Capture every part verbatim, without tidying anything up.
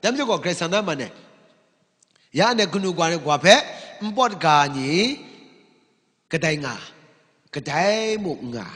Dai majaw gaw, Karai Kasang na man e, ya anhte kanu kawa hpe npawt ga ni, kadai nga, kadai mung n nga,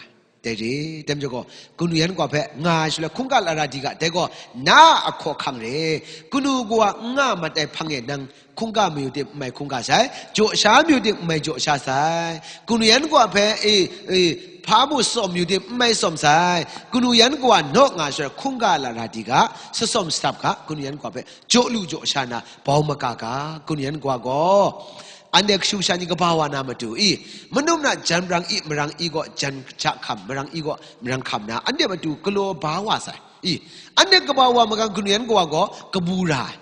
dai re. Dai majaw gaw, kanu yan kawa hpe nga ai shaloi, hkungga lara di ga, dai gaw na a ahkaw ahkang re. Kanu kawa n nga mat ai hpang e nang hkungga mayu tim n mai hkungga sai, jaw sha mayu tim n mai jaw sha sai. Kanu yan kawa hpe, e, e, hpa mu tsawm mayu tim n mai tsawm sai. Kanu yan kawa naw nga shaloi, hkungga lara di ga, tsawm shatap ga, kanu yan kawa hpe jaw lu jaw sha na, bau maga ga, kanu yan kawa gaw. Anhte kashu kasha ni kaba wa na matu i, manu mana jan marang i, marang i gaw jan ja hkam, marang i gaw marang hkam na, anhte matu galaw ba wa sai. I, anhte kaba wa magang kanu yan kawa gaw kabu ra ai.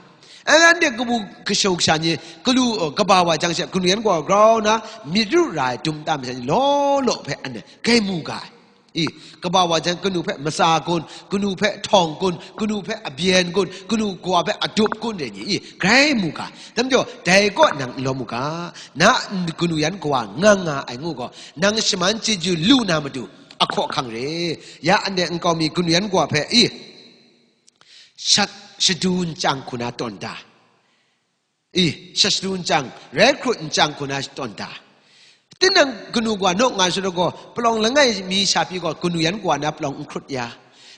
Ai, anhte kabu kashu kasha ni galu, uh, kaba wa jang she, kanu yan kawa grau na, myit ru ra ai dum tam sha ni law law hpe anhte grai mu ga ai. I, kaba wa jang kanu hpe matsa kun, kanu hpe htawng kun, kanu hpe abyen kun, kanu kawa hpe adup kun, dai ni, i, grai mu ga. Dai majaw, dai kaw nang n lawm u ga. Na n-, kanu yan kawa nga nga ai ngu gaw, nang shaman chyeju lu na matu, ahkaw ahkang re. Ya anhte nkau mi kanu yan kawa hpe, i, shat shadu nchyang hku na tawn da. I, shat shadu nchyang, rai hkrut nchyang hku na tawn da. Tinang kanu kawa naw nga shaloi gaw, palawng langai mi sha pyi gaw, kanu yan kawa na palawng n hkrut ya.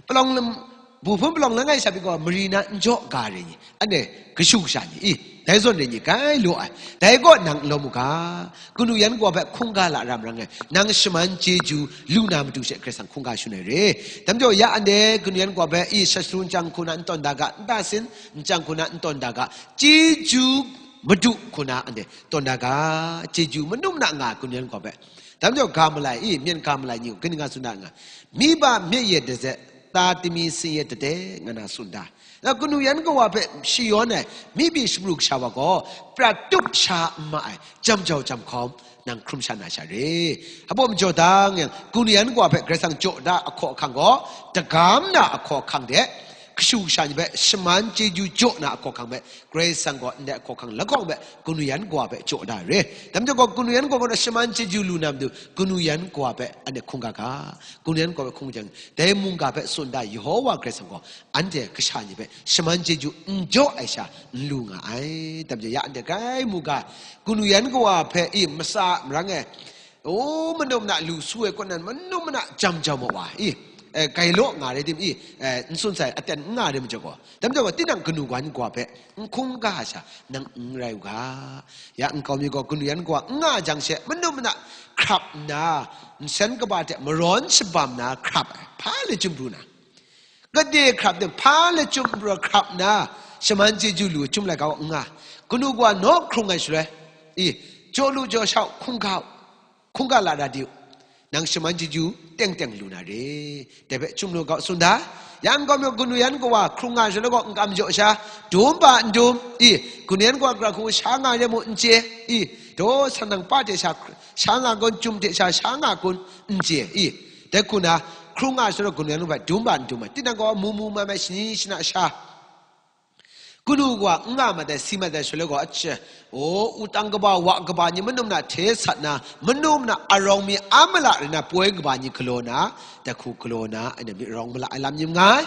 Palawng lam-, bu hpun palawng langai sha pyi gaw, mari na n jaw ga re ni. Anhte kashu kasha ni, i, dai zawn re ni, grai law ai. Dai kaw nang n lawm u ga. Kanu yan kawa hpe hkungga lara marang e, nang shaman chyeju lu na matu she Karai Kasang hkungga shun ai re. Dai majaw ya anhte kanu yan kawa hpe, i, shat shadu nchyang hku na n tawn da ga, nta sin nchyang hku na n tawn da ga, chyeju madu hku na anhte tawn da ga, chyeju manu mana nga kanu yan kawa hpe. Dai majaw ga malai, i, myen ga malai ni, kaning nga tsun da nga, mi ba myit ye dazet, ta timi sin ye dade, nga na tsun da. Na kanu yan kawa hpe shayawn ai, mi pyi shapru kasha wa gaw, prat tup sha n ma ai, jam jau jam hkawm, nang hkrum sha na sha re. Hpa majaw dang yang, kanu yan kawa hpe Karai Kasang jaw da ahkaw ahkang gaw, dagam na ahkaw ahkang de, kashu kasha ni hpe shaman chyeju jaw na ahkaw ahkang hpe, Karai Kasang gaw ndai ahkaw ahkang lahkawng hpe, kanu yan kawa hpe jaw da re. Dai majaw gaw, kanu yan kawa gaw shaman chyeju lu na matu, kanu yan kawa hpe anhte hkungga ga, kanu yan kawa hpe hkung jang, dai mungga hpe tsun da, Yehowa Karai Kasang gaw, anhte kasha ni hpe shaman chyeju n jaw ai sha n lu nga ai. Dai majaw ya anhte grai mu ga, kanu yan kawa hpe, i, matsa marang e, o, manu mana lu su ai kaw nan, manu mana jam jau ma wa, i, eh, grai law nga re tim, i, eh, n tsun sai, aten n nga re majaw gaw. Dai majaw gaw, tinang kanu kawa hpe n hkungga sha nang n rai u ga. Ya nkau mi gaw kanu yan kawa n nga jang she, manu mana hkrap nna, nsen kaba hte marawn shabam na hkrap ai, hpa le chyum pru na. Gade hkrap de, hpa le chyum pru hkrap nna, shaman chyeju lu, chyum laika kaw n nga. Kanu kawa naw hkrung ai shaloi, i, jaw lu jaw sha u, hkungga u, hkungga lara di u, nang shaman chyeju teng teng lu na re. Dai hpe chyum lu ga u tsun da. Ya nkau mi gaw kanu yan kawa hkrung nga shaloi gaw, n kam jaw sha, dum ba n dum, i, kanu yan kawa gara hku sha nga re mu n chye, i, daw san nang pa hte sha, sha nga kun, chyum hte sha sha nga kun, n chye, i. Dai hku na, hkrung nga shaloi kanu yan kawa dum ba n dum ai, tinang gaw mu mu mai mai, shani shana sha, kanu kawa n nga mat ai, si mat ai shaloi gaw, ache, o, wutang kaba, wa kaba ni manu mana hte sat na, manu mana arawng mi a mala rai na, poi kaba ni galaw na, dai hku galaw na, anhte myit arawng mala ai lam ni n nga ai.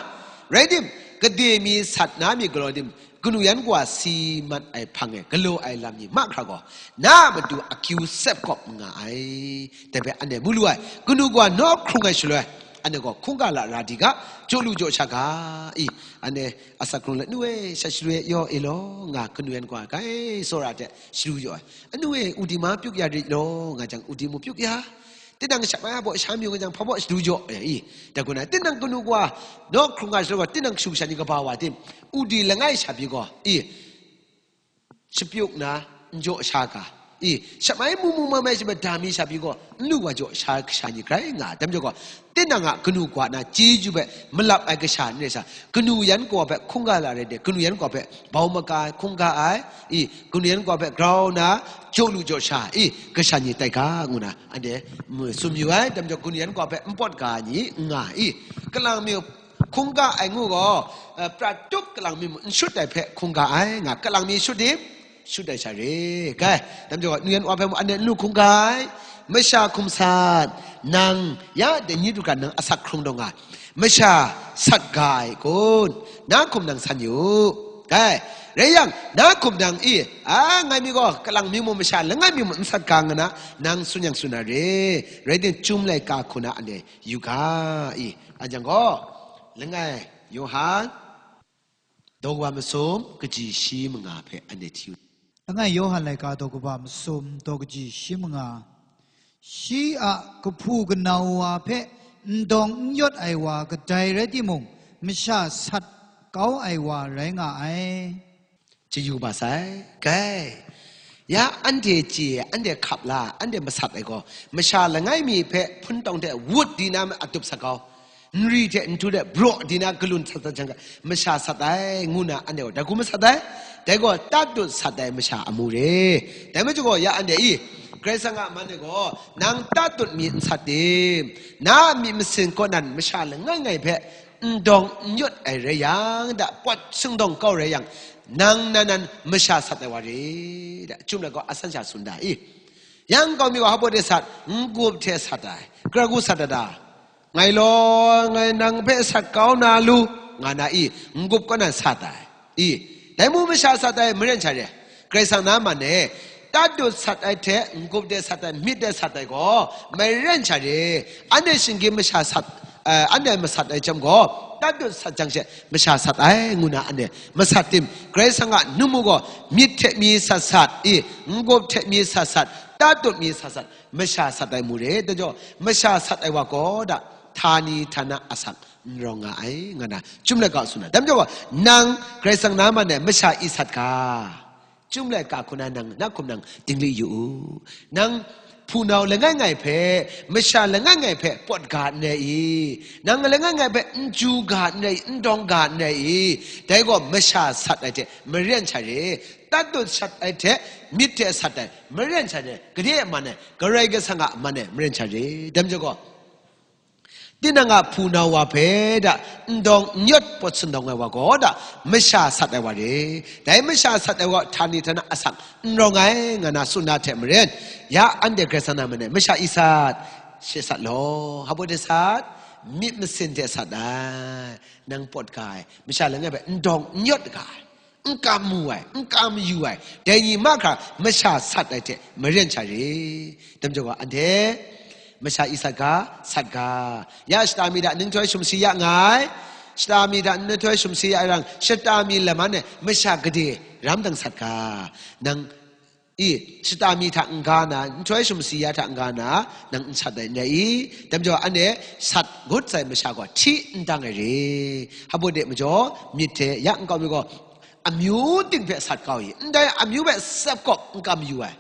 Rai tim, gade mi sat na mi galaw tim, kanu yan kawa si mat ai hpang e galaw ai lam ni mahkra gaw, na a matu akyu sep kawp n nga ai. Dai hpe anhte mu lu ai, kanu kawa naw hkrung ai shaloi, anhte gaw hkungga lara di ga, jaw lu jaw sha ga, i, anhte asak hkrung let, nu e, shat shadu e, yaw e law, nga kanu yan kawa grai tsawra hte shadu jaw ai. Anu e, udi ma pyuk ya rit law, nga jang udi mu pyuk ya. Tinang sha mai a baw sha mayu nga jang, hpa baw shadu jaw, e, i. Dai hku na, tinang kanu kawa naw hkrung nga shaloi gaw, tinang kashu kasha ni kaba wa tim, udi langai sha pyi gaw, i, shapyuk na, n jaw sha ga, i, sha mai mu mu mai mai sha, mada mi sha pyi gaw, n lu wa jaw sha kasha ni grai nga. Dai majaw gaw, tinang a kanu kawa na chyeju hpe malap ai kasha ni rai sa, kanu yan kawa hpe hkungga la rai de, kanu yan kawa hpe bau maga ai, hkungga ai, i, kanu yan kawa hpe grau na, jaw lu jaw sha, i, kasha ni tai ga, ngu na, anhte, mm, tsun yu ai. Dai majaw kanu yan kawa hpe npawt ga ni n nga, i, kalang mi hkungga ai ngu gaw, eh, prat tup kalang mi mung n shut ai hpe hkungga ai, nga, kalang mi shut tim, shut ai sha re. Kai, dai majaw kanu yan kawa hpe mung anhte n lu hkungga ai, masha hkum sat, nang, ya, dai ni du hkra nang asak hkrung taw nga, masha sat ga ai kun, na hkum nang san yu. Ai, rai yang, na hkum nang i, a, ngai mi gaw, kalang mi mung masha langai mi mung n sat ga nga na, nang tsun yang tsun na re, rai timung, chyum laika hku na anhte yu ga i, a jang gaw, langai, Yawhan, daw kaba masum, kaji shi manga hpe anhte hti u. Langai Yawhan laika daw kaba masum, daw kaji shi manga. Shi a kahpu kanau wa hpe n dawng n yawt ai wa kadai rai timung, masha sat kau ai wa rai nga ai. Chyu yu ba sai, kai. Ya anhte chye, anhte hkap la, anhte masat ai gaw, masha langai mi hpe hpun tawng hte wut di na atup sat kau. Nri hte nhtu hte braw di na galun sat sat jang ga, masha sat ai, ngu na anhte gaw, dai hku masat ai, dai gaw tatut sat ai masha amu re. Dai majaw gaw, ya anhte i, Karai Kasang a man e gaw, nang tatut mi n sat tim? Na a myit masin kaw nan masha langai ngai hpe n dawng n yawt ai rai yang, da, pawt singdawng kau rai yang, nang nan nan masha sat ai wa re, da, chyum laika hku a san sha tsun da i. Yang kau mi gaw, hpa baw de sat, n-gup hte sat ai, gara gu sat ai da? Ngai law, ngai nang hpe sat kau na lu, nga na i, n-gup kaw nan sat ai. I, dai mung masha sat ai maren sha re. Karai Kasang na man e, tatut sat ai hte, n-gup de sat ai, myit de sat ai gaw, maren sha re. Anhte shinggyim masha sat, eh, anhte masat ai chyawm gaw, tatut sat jang she, masha sat ai, ngu na anhte masat tim? Karai Kasang a num u gaw, myit hte mi sat sat, i, n-gup hte mi sat sat, tatut mi sat sat, masha sat ai mu re, dai jaw, masha sat ai wa gaw da, htani htana asak n rawng nga ai, nga na, chyum laika hku tsun ai. Dai majaw gaw, nang Karai Kasang na man e masha i sat ga? Chyum laika hku na nang, na hkum nang dingli yu u. Nang hpunau langai ngai hpe, masha langai ngai hpe pawt ga n rai i? Nang langai ngai hpe n chyu ga n rai i, n dawng ga n rai i? Dai gaw masha sat ai hte maren sha re. Tatut sat ai hte myit hte sat ai maren sha re, gade a man e, Karai Kasang a man e maren sha re. Dai majaw gaw, tinang a hpunau wa hpe da, n dawng n yawt pawt sindawng ai wa gaw da, masha sat ai wa re. Dai masha sat ai wa htani htana asak n rawng ai, nga na tsun na hte maren, ya anhte Karai Kasang na man e masha i sat, she sat law, hpa baw de sat, myit masin hte sat ai, nang pawt ga ai, masha langai hpe n dawng n yawt ga ai, n kam mu ai, n kam yu ai, dai ni mahkra masha sat ai hte maren sha re. Dai majaw gaw, anhte masha i sat ga, sat ga. Ya shata mi hta nhtoi sumsi ya nga ai, shata mi hta nhtoi sumsi ya yang, shata mi lam anhte masha gade ram dang sat ga. Nang, i, shata mi hta n-ga na, nhtoi sumsi ya hta n-ga na, nang n sat ai n rai i? Dai majaw, anhte sat ngut sai masha gaw hti n dang ai re. Hpa baw de majaw, myit hte ya n kau mi gaw, amyu ting hpe sat kau i? Ndai amyu hpe tsep kawp n kam yu ai,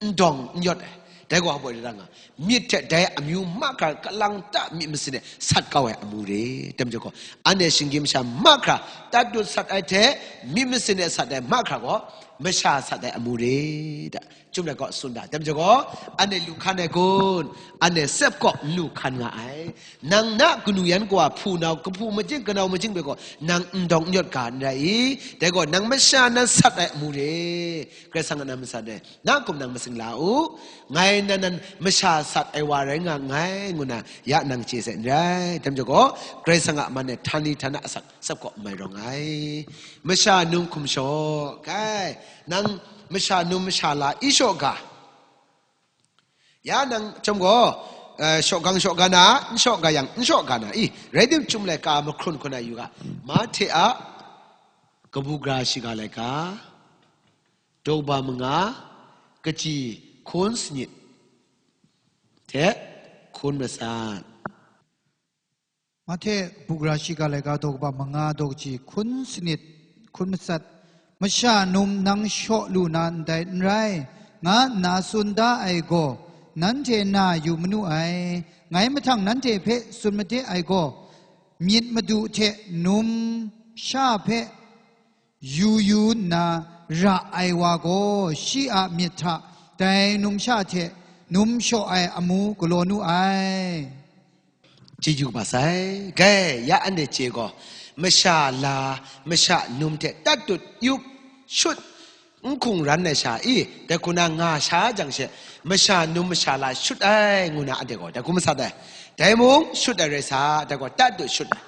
n dawng n yawt ai, dai gaw hpa baw de dang nga, myit hte dai amyu mahkra kalang ta myit masin e sat kau ai amu re. Dai majaw gaw, anhte shinggyim masha mahkra tatut sat ai hte myit masin e sat ai mahkra gaw, masha sat ai amu re, da, chyum laika hku tsun da. Dai majaw gaw, anhte lu hkan ai kun? Anhte tsep kawp n lu hkan nga ai. Nang na kanu yan kawa hpunau, kahpu majing, kanau majing hpe gaw, nang n dawng n yawt ga n rai i? Dai gaw, nang masha nan sat ai amu re. Karai Kasang a nan masat ai, na hkum nang masing la u. Ngai nan nan masha sat ai wa rai nga nngai, ngu na ya nang chye sai n rai. Dai majaw gaw, Karai Kasang a man e htani htana asak tsep kawp n mai rawng ai. Masha num hkum shaw, kai, nang masha num masha la i shaw ga? Ya nang chyawm gaw, eh, shawgang shaw ga na, n shaw ga yang, n shaw ga na i? Rai tim, chyum laika mahkrun hku na yu ga. Mahte a kabu gara shiga laika, daw kaba manga, kaji hkun sanit hte hkun matsat. Mahte kabu gara shiga laika, daw kaba manga, daw kaji hkun sanit hkun matsat. Masha num nang shaw lu na ndai n rai, nga nna tsun da ai gaw, nanhte na yu manu ai. Ngai mahtang nanhte hpe tsun made ai gaw, myit madu hte numsha hpe yu yu nna ra ai wa gaw, shi a myit hta dai numsha hte num shaw ai amu galaw nu ai. Chye yu ga sai, kai, ya anhte chye gaw, masha la, masha num hte tatut yup shut, n hkungran ai sha i, dai hku na nga sha jang she, masha num masha la shut ai, ngu na anhte gaw dai hku masat ai. Dai mung shut ai rai sa, dai gaw tatut shut ai.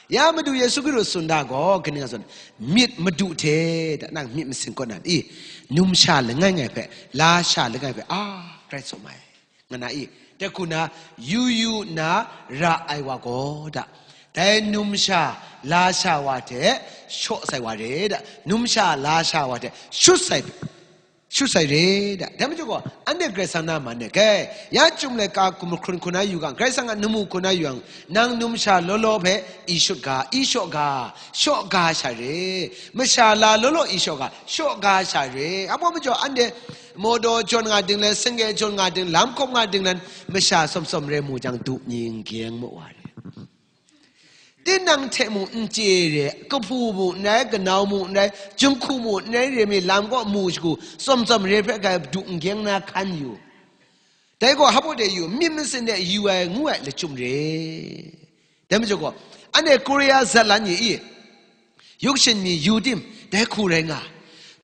Ya Madu Yesu Hkristu tsun da gaw, kaning a tsun, myit madu hte, da nang myit masin kaw nan, i, numsha langai ngai hpe, lasha langai hpe, a, grai tsawm ai, nga na i, dai hku na, yu yu nna ra ai wa gaw, da, dai numsha lasha wa hte shaw sai wa re, da, numsha lasha wa hte shut sai, shut sai re, da. Dai majaw gaw, anhte Karai Kasang na man e, kai, ya chyum laika hkum hkrun hku na yu gang, Karai Kasang a namu hku na yu yang, nang numsha law law hpe i shut ga, i shaw ga, shaw ga sha re. Masha la law law i shaw ga, shaw ga sha re. Abaw majaw anhte mawdaw jawn nga ding lan, singge jawn nga ding, lam hkawm nga ding lan, masha tsawm tsawm re mu jang, du ni n gyeng mu wa re. Tinang hte mung n chye re, kahpu mung n rai, kanau mung n rai, jinghku mung n rai, re mi lam kaw mu shagu, tsawm tsawm re hpe grai du n gyeng na hkan yu. Dai gaw hpa de yu, myit masin de yu ai ngu ai lachyum re. Dai majaw gaw, anhte Korea zatlan ni i, yuk shin mi yu tim, dai hku rai nga.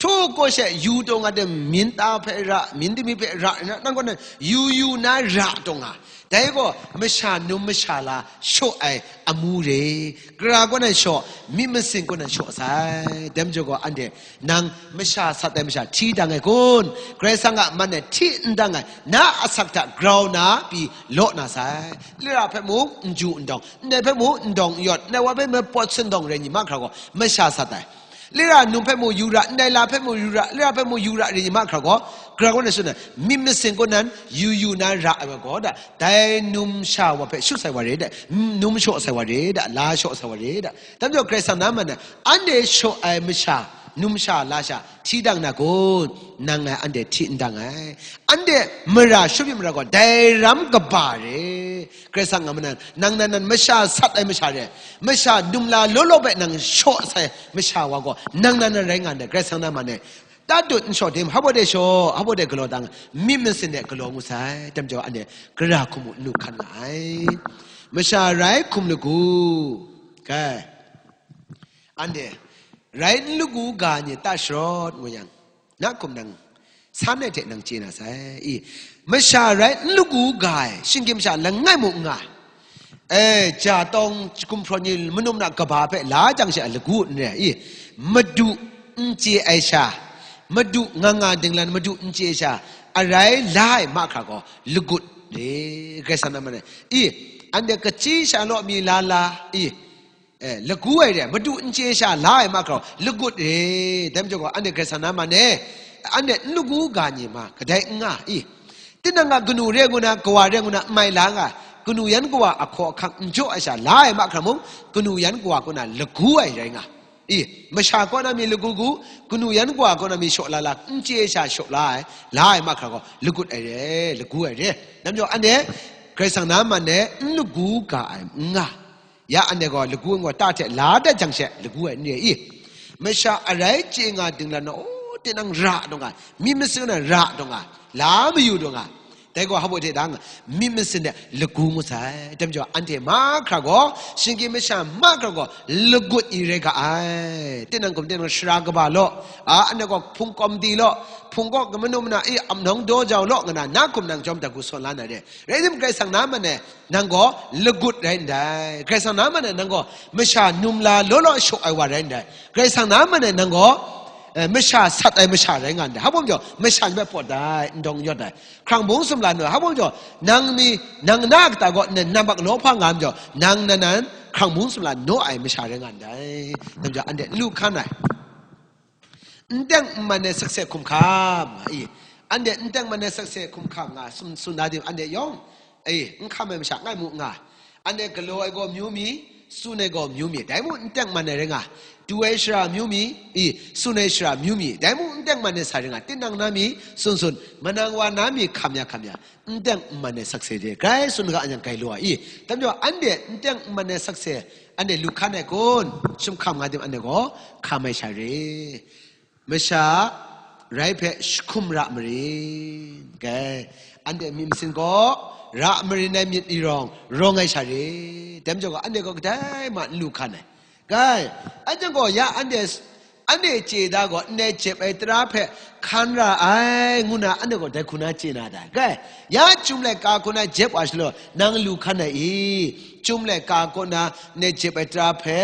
Htu kaw she yu taw nga tim, myin ta hpe ra, myin dumi hpe ra, nang gaw na yu yu na ra taw nga. Dai gaw masha num masha la shaw ai amu re. Gara kaw nan shaw, myit masin kaw nan shaw sai. Dai majaw gaw anhte nang masha sat ai masha hti dang ai kun? Karai Kasang a man e hti n dang ai, na asak hta grau na pyi law na sai. Lira hpe mung n ju n dawng, ndai hpe mung n dawng n yawt, ndai wa hpe mung pawt sindawng rai ni mahkra gaw, masha sat ai. Lira num hpe mung yu ra, ndai la hpe mung yu ra, lira hpe mung yu ra rai ni mahkra gaw, Gara kaw nan tsun ai, myit masin kaw nan yu yu na ra ai wa gaw, da, dai numsha wa hpe shut sai wa re, da, num shaw sai wa re, da, la shaw sai wa re, da. Dai majaw Karai Kasang na man e, anhte shaw ai masha, numsha lasha hti dang na kun? Nang ngai anhte hti n dang ai. Anhte mara shut myit mara gaw, dai ram kaba re. Karai Kasang nga ma nan, nang nan nan masha sat ai masha re, masha num la law law hpe nang shaw sai masha wa gaw, nang nan nan rai nga ndai, Karai Kasang na man e. Tatut n shaw tim, hpa de shaw, hpa de galaw dang, myit masin de galaw ngu sai. Dai majaw anhte gara hkum u n lu hkan nga ai. Masha rai hkum lagu, kai, anhte rai n lagu ga ni ta sharawt ngu yang, na hkum nang san ai hte nang chye na sai. I, masha rai n lagu ga ai, shinggyim masha langai mung n nga ai. E, ja tawng, gumhpraw ni, manum na kaba hpe la jang she a lagu n re ai. I, madu n chye ai sha, madu nga nga dinglan madu n chye ai sha, arai la ai mahkra gaw, lagut re, Karai Kasang na man e. I, anhte kachyi sha law mi la la, i, e, lagu ai re, madu n chye sha la ai mahkra gaw, lagut re. Dai majaw gaw, anhte Karai Kasang na man e, anhte n lagu ga ni ma, kadai n nga, i, tinang a kanu re ngu na, kawa re ngu na, n mai la nga, kanu yan kawa ahkaw ahkang n jaw ai sha la ai mahkra mung, kanu yan kawa kaw na lagu ai rai nga. I, masha kaw na mi lagu gu, kanu yan kawa kaw na mi shaw la la, n chye ai sha shaw la ai, la ai mahkra gaw, lagut ai re, lagu ai re. Dai majaw anhte Karai Kasang na man e n lagu ga ai n nga. Ya anhte gaw lagu ai gaw ta hte la dat jang she lagu ai n re i? Masha arai chye nga dinglan na, o, tinang ra taw nga, myit masin na ra taw nga, la mayu taw nga. Dai gaw hpa de dang, myit masin de lagu ngut sai. Dai majaw anhte mahkra gaw, shinggyim masha mahkra gaw, lagut i rai ga ai. Tinang hkum tinang shara kaba law, a, anhte gaw hpung kawm di law, hpung kaw manum na i, ap nawng daw jau law, nga na, na hkum nang jawm dagu sawn la na re. Rai tim, Karai Kasang na man e, nang gaw lagut rai ndai. Karai Kasang na man e nang gaw masha num la law law shaw ai wa rai ndai. Karai Kasang na man e nang gaw, eh, masha sat ai masha rai nga ndai. Hpa majaw masha ni hpe pawt dai, n dawng n yawt dai. Hkrang bung sumla naw ai. Hpa majaw nang mi, nang na kata gaw nang nambak naw hpa nga majaw, nang nan nan hkrang bung sumla naw ai masha rai nga ndai. Dai majaw anhte n lu hkan ai. N teng n man ai sakse hkum hkam nga i. Anhte n teng man ai sakse hkum hkam nga, tsun, tsun na di, anhte yawng, e, n hkam ai masha ngai mu nga. Anhte galaw ai gaw amyu mi, tsun ai gaw amyu mi, dai mung n teng man ai rai nga. Du ai shara amyu mi, i, tsun ai shara amyu mi, dai mung n teng man ai sa rai nga. Tinang na mi, tsun tsun, manang wa na mi, hkam ya hkam ya. N teng n man ai sakse de, grai tsun ga yang grai lu ai i. Dai majaw anhte n teng n man ai sakse, anhte lu hkan ai kun? Shim hkam nga tim anhte gaw hkam ai sha re. Masha rai hpe jahkum ra marin. Grai, anhte myit masin gaw ra marin ai myit ni rawng, rawng ai sha re. Dai majaw gaw anhte gaw kadai ma n lu hkan ai. Grai, anhte gaw ya anhte Anhte chye da gaw, ndai jep ai tara hpe hkan ra ai, ngu na anhte gaw dai hku na chye na dai. Kai, ya chyum laika hku na jep wa shalaw, nang lu hkan ai i? Chyum laika kaw na ndai jep ai tara hpe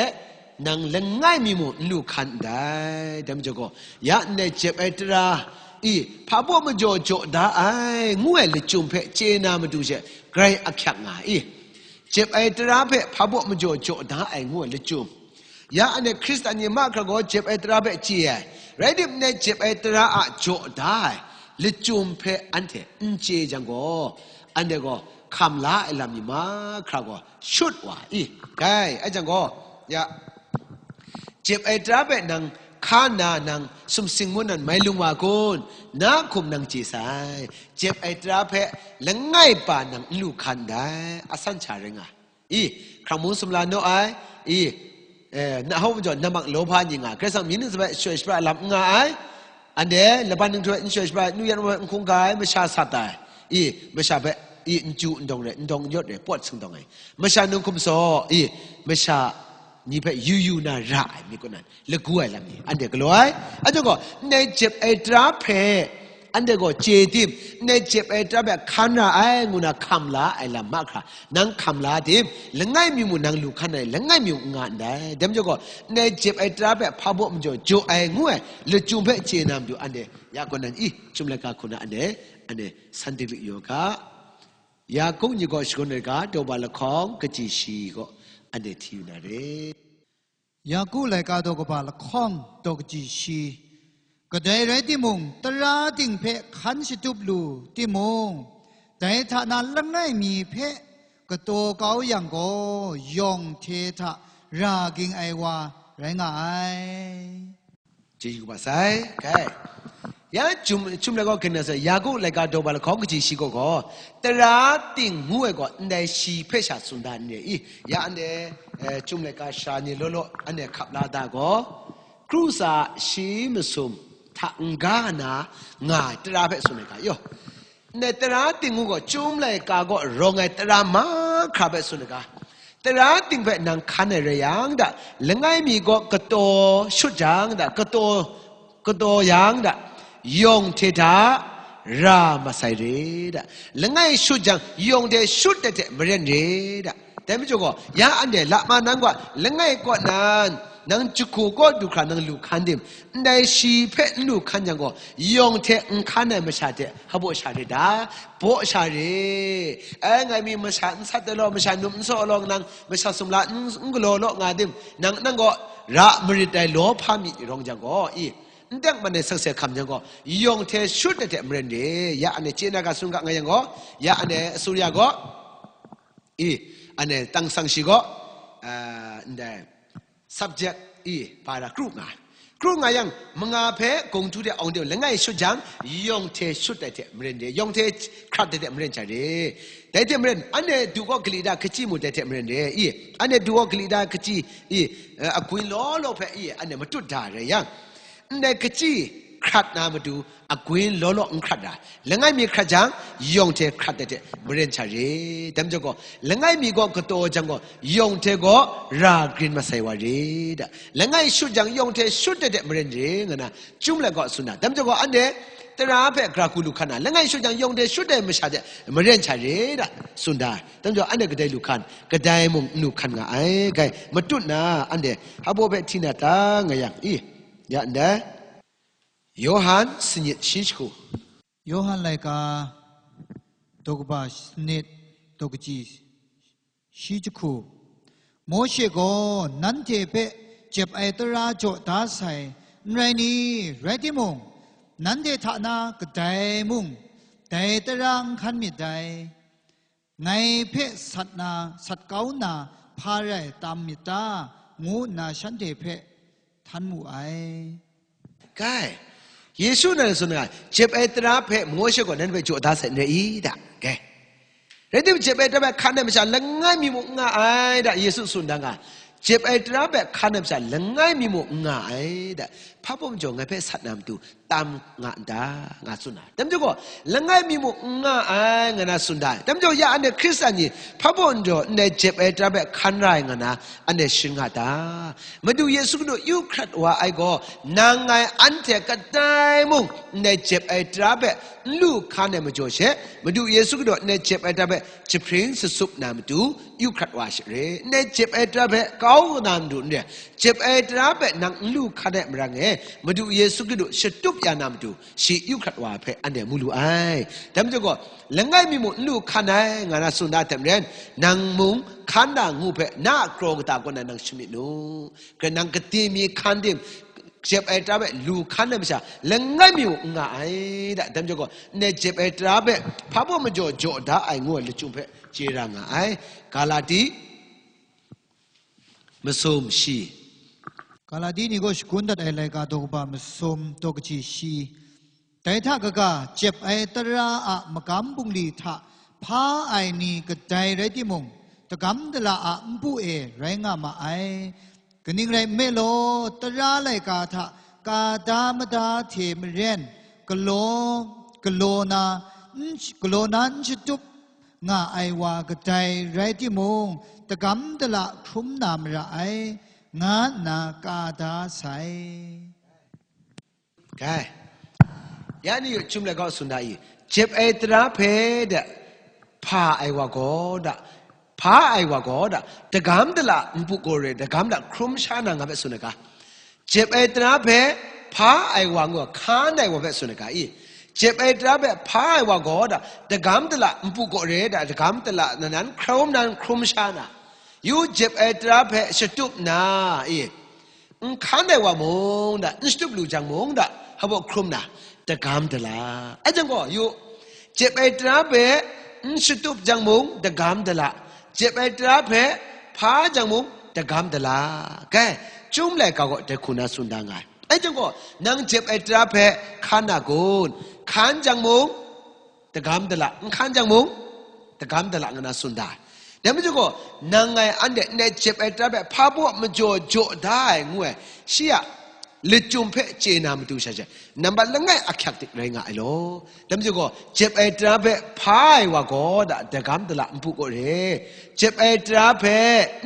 nang langai mi mung n lu hkan ndai. Dai majaw gaw, ya ndai jep ai tara i hpa baw majaw jaw da ai, ngu ai lachyum hpe chye na matu she grai ahkyak nga ai i? Jep ai tara hpe hpa baw majaw jaw da ai, ngu ai lachyum. Ya anhte Hkristan ni mahkra gaw jep ai tara hpe chye ai, rai tim, ndai jep ai tara a jaw da ai lachyum hpe anhte n chye jang gaw, anhte gaw hkam la ai lam ni mahkra gaw shut wa i? Dai, a jang gaw, ya, jep ai tara hpe nang hka nna nang sumsing mung nan mai lung wa kun? Na hkum nang chye sai. Jep ai tara hpe langai pa nang n lu hkan ndai, asan sha rai nga. I, hkrang mung sumla naw ai, i, eh, na hau majaw namang lawhpa ni nga, Karai Kasang myit ning hpe shoi shapra lam n nga ai, anhte laban ning hte n shoi shapra, nu yan wa n hkungga ai, masha sat ai, i, masha hpe, i, n chyu n dawng re, n dawng n yawt re, pawt singdawng ai, masha nunghkum saw, i, masha ni hpe yu yu na ra ai myit kaw nan, lagu ai lam ni anhte galaw ai. Anhte gaw, ndai jep ai tara hpe anhte gaw chye tim, ndai jep ai tara hpe hkan ra ai, ngu na hkam la ai lam mahkra, nang hkam la tim, langai mi mung nang lu hkan ai, langai mi mung n nga ndai. Dai majaw gaw, ndai jep ai tara hpe hpa baw majaw jaw ai, ngu ai lachyum hpe chye na matu anhte ya kaw nan i? Chyum laika hku na anhte, anhte san dinglik yaw ga. Yaku ni gaw shagun ai ga, daw ba lahkawng kaji shi gaw anhte hti yu na re. Yaku laika daw kaba lahkawng daw kaji shi. Kadai rai timung, tara ting hpe hkan shatup lu timung, dai hta na langai mi hpe kataw kau yang gaw, yawng hte hta ra ging ai wa rai nga ai. Chyeju kaba sai, kai. Ya, chyum, chyum laika gaw hkyen na sai, Yaku laika daw ba lahkawng kaji shi gaw gaw, tara ting ngu ai gaw, ndai shi hpe sha tsun da n re i? Ya, anhte, eh, chyum laika sha ni law law, anhte hkap la da gaw, kru tsa shi masum hta n-ga na nga ai tara hpe tsun ai ga yaw. Ndai tara ting ngu gaw, chyum laika gaw rawng ai tara mahkra hpe tsun ai ga. Tara ting hpe nang hkan ai rai yang da, langai mi gaw kataw shut jang da, kataw, kataw yang da, yawng hte hta ra masai re da. Langai shut jang, yawng hte shut ai hte maren re da. Dai majaw gaw, ya anhte lama nang gaw, langai kaw nan, nang jahku kaw du hkra nang lu hkan tim, ndai shi hpe n lu hkan yang gaw, yawng hte n hkan ai masha hte hpabaw sha re da, baw sha re. Ai, ngai mi masha n sat ai law, masha num n saw ai law, nang masha sumla n, n galaw law nga tim, nang, nang gaw ra marit ai lawhpa mi rawng jang gaw, i, n teng man ai sakse hkam jang gaw, yawng hte shut ai hte maren re. Ya anhte chye na ga, tsun ga nga yang gaw, ya anhte Asuri gaw, i, anhte tangsang shi gaw, ah, ndai subject i, para kru nga ai. Kru nga yang, manga hpe gawng htu de awng de langai shut jang, yawng hte shut ai hte maren re, yawng hte hkrat ai hte maren hkrat re. Dai hte maren, anhte du gaw gali da kaji mu dai hte maren re, i, anhte du gaw gali da kaji, i, eh, agwin law law hpe, i, anhte matut da rai yang, ndai kaji hkrat na matu, agwin law law n hkrat ra, langai mi hkrat jang, yawng hte hkrat ai hte maren sha re. Dai majaw gaw, langai mi gaw kataw jang gaw, yawng hte gaw ra grin masai wa re da. Langai shut jang, yawng hte shut ai hte maren re, nga na, chyum laika gaw tsun na. Dai majaw gaw, anhte tara hpe gara hku lu hkan na, langai shut jang, yawng hte shut ai masha hte maren sha re da, tsun da. Dai majaw, anhte kadai lu hkan, kadai mung n lu hkan nga ai, kai, matut na, anhte hpabaw hpe hti na ta, nga yang, i, ya ndai. Yawhan sanit shi jahku. Yawhan laika, daw kaba sanit, daw kaji shi jahku. Mawshe gaw nanhte hpe jep ai tara jaw da sai, n rai ni? Rai timung, nanhte hta na kadai mung dai tara n hkan myit dai. Ngai hpe sat na, sat kau na hpa rai tam myit ta? Ngu nna shanhte hpe htan mu ai. Kai, Yesu nan tsun ai, jep ai tara hpe Mawshe gaw nan hpe jaw da sai n rai i da? Kai, rai tim, jep ai tara hpe hkan ai masha langai mi mung n nga ai da, Yesu tsun da nga. Jep ai tara hpe hkan ai masha langai mi mung n nga ai da. Hpa baw majaw ngai hpe sat na matu, tam nga n ta, nga tsun ai. Dai majaw gaw, langai mi mung n nga ai, nga na tsun da ai. Dai majaw ya anhte Hkristan ni hpa baw n jaw ndai jep ai tara hpe hkan ra ai, nga na anhte sharin nga ta? Madu Yesu Hkristu yu hkrat wa ai gaw, nang ngai anhte kadai mung ndai jep ai tara hpe n lu hkan ai majaw she, Madu Yesu Hkristu ndai jep ai tara hpe jahpring sasup na matu yu hkrat wa ai she re. Ndai jep ai tara hpe kau na matu n re, jep ai tara hpe nang n lu hkan ai marang e, Madu Yesu Hkristu shatup ya na matu, shi yu hkrat wa ai hpe anhte mu lu ai. Dai majaw gaw, langai mi mung n lu hkan ai, nga na tsun da ai hte maren, nang mung hkan na ngu hpe na a kraw kata kaw na nang shamyit nu. Grai nang gade mi hkan tim, jep ai tara hpe lu hkan ai masha, langai mi mung n nga ai da. Dai majaw gaw, ndai jep ai tara hpe hpa baw majaw jaw da ai ngu ai lachyum hpe chye ra nga ai. Galati masum shi. Galati ni gaw shagun dat ai laika daw kaba masum daw kaji shi. Dai hta kaga, jep ai tara a magam bungli hta hpa ai ni kadai rai timung, dagam dala a npu e rai nga ma ai. Kaning rai nme law, tara laika hta ka da mada hte maren, galaw, galaw na, n, galaw na n shatup nga ai wa kadai rai timung, dagam dala hkrum na mara ai, nga nna ka da sai. Gai. Ya ni chyum laika tsun da i, jep ai tara hpe da, hpa ai wa gaw da, hpa ai wa gaw da, dagam dala npu gaw re, dagam dala hkrum sha na nga hpe tsun ai ga. Jep ai tara hpe hpa ai wa ngu, hkan ai wa hpe tsun ai ga i. Jep ai tara hpe hpa ai wa gaw da, dagam dala npu gaw re da, dagam dala nan nan hkrum nan hkrum sha na. Yu jep ai tara hpe shatup na i. N hkan ai wa mung da, n shatup lu jang mung da, hpa baw hkrum na, dagam dala. Ai jang gaw, yu, jep ai tara hpe n shatup jang mung, dagam dala. Jep ai tara hpe hpa jang mung, dagam dala. Gai, chyum laika gaw dai hku na tsun da nga ai. Ai jang gaw, nang jep ai tara hpe hkan na kun? Hkan jang mung, dagam dala, n hkan jang mung, dagam dala nga na tsun da ai. Dai majaw gaw, nang ngai anhte ndai jep ai tara hpe hpa baw majaw jaw da ai ngu ai, shi a lachyum hpe chye na matu sha she, nambat langai ahkyak dik rai nga ai law. Dai majaw gaw, jep ai tara hpe hpa ai wa gaw da, dagam dala npu gaw re. Jep ai tara hpe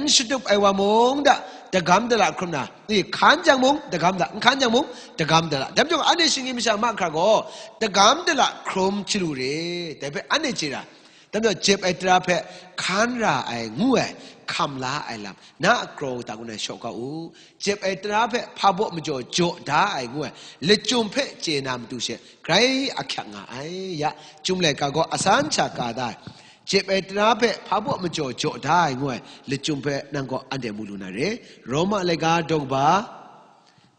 n shatup ai wa mung da, dagam dala hkrum na, i, hkan jang mung, dagam dala, n hkan jang mung, dagam dala. Dai majaw gaw, anhte shinggyim masha mahkra gaw, dagam dala hkrum chyalu re, dai hpe anhte chye ra. Dai majaw, jep ai tara hpe hkan ra ai ngu ai, hkam la ai lam, na a kraw kata kaw na shaw kau u. Jep ai tara hpe hpa baw majaw jaw da ai ngu ai, lachyum hpe chye na matu she, grai ahkyak nga ai. Ya, chyum laika gaw asan sha ka da ai. Jep ai tara hpe hpa baw majaw jaw da ai ngu ai, lachyum hpe nang gaw anhte mu lu na re. Roma laika daw kaba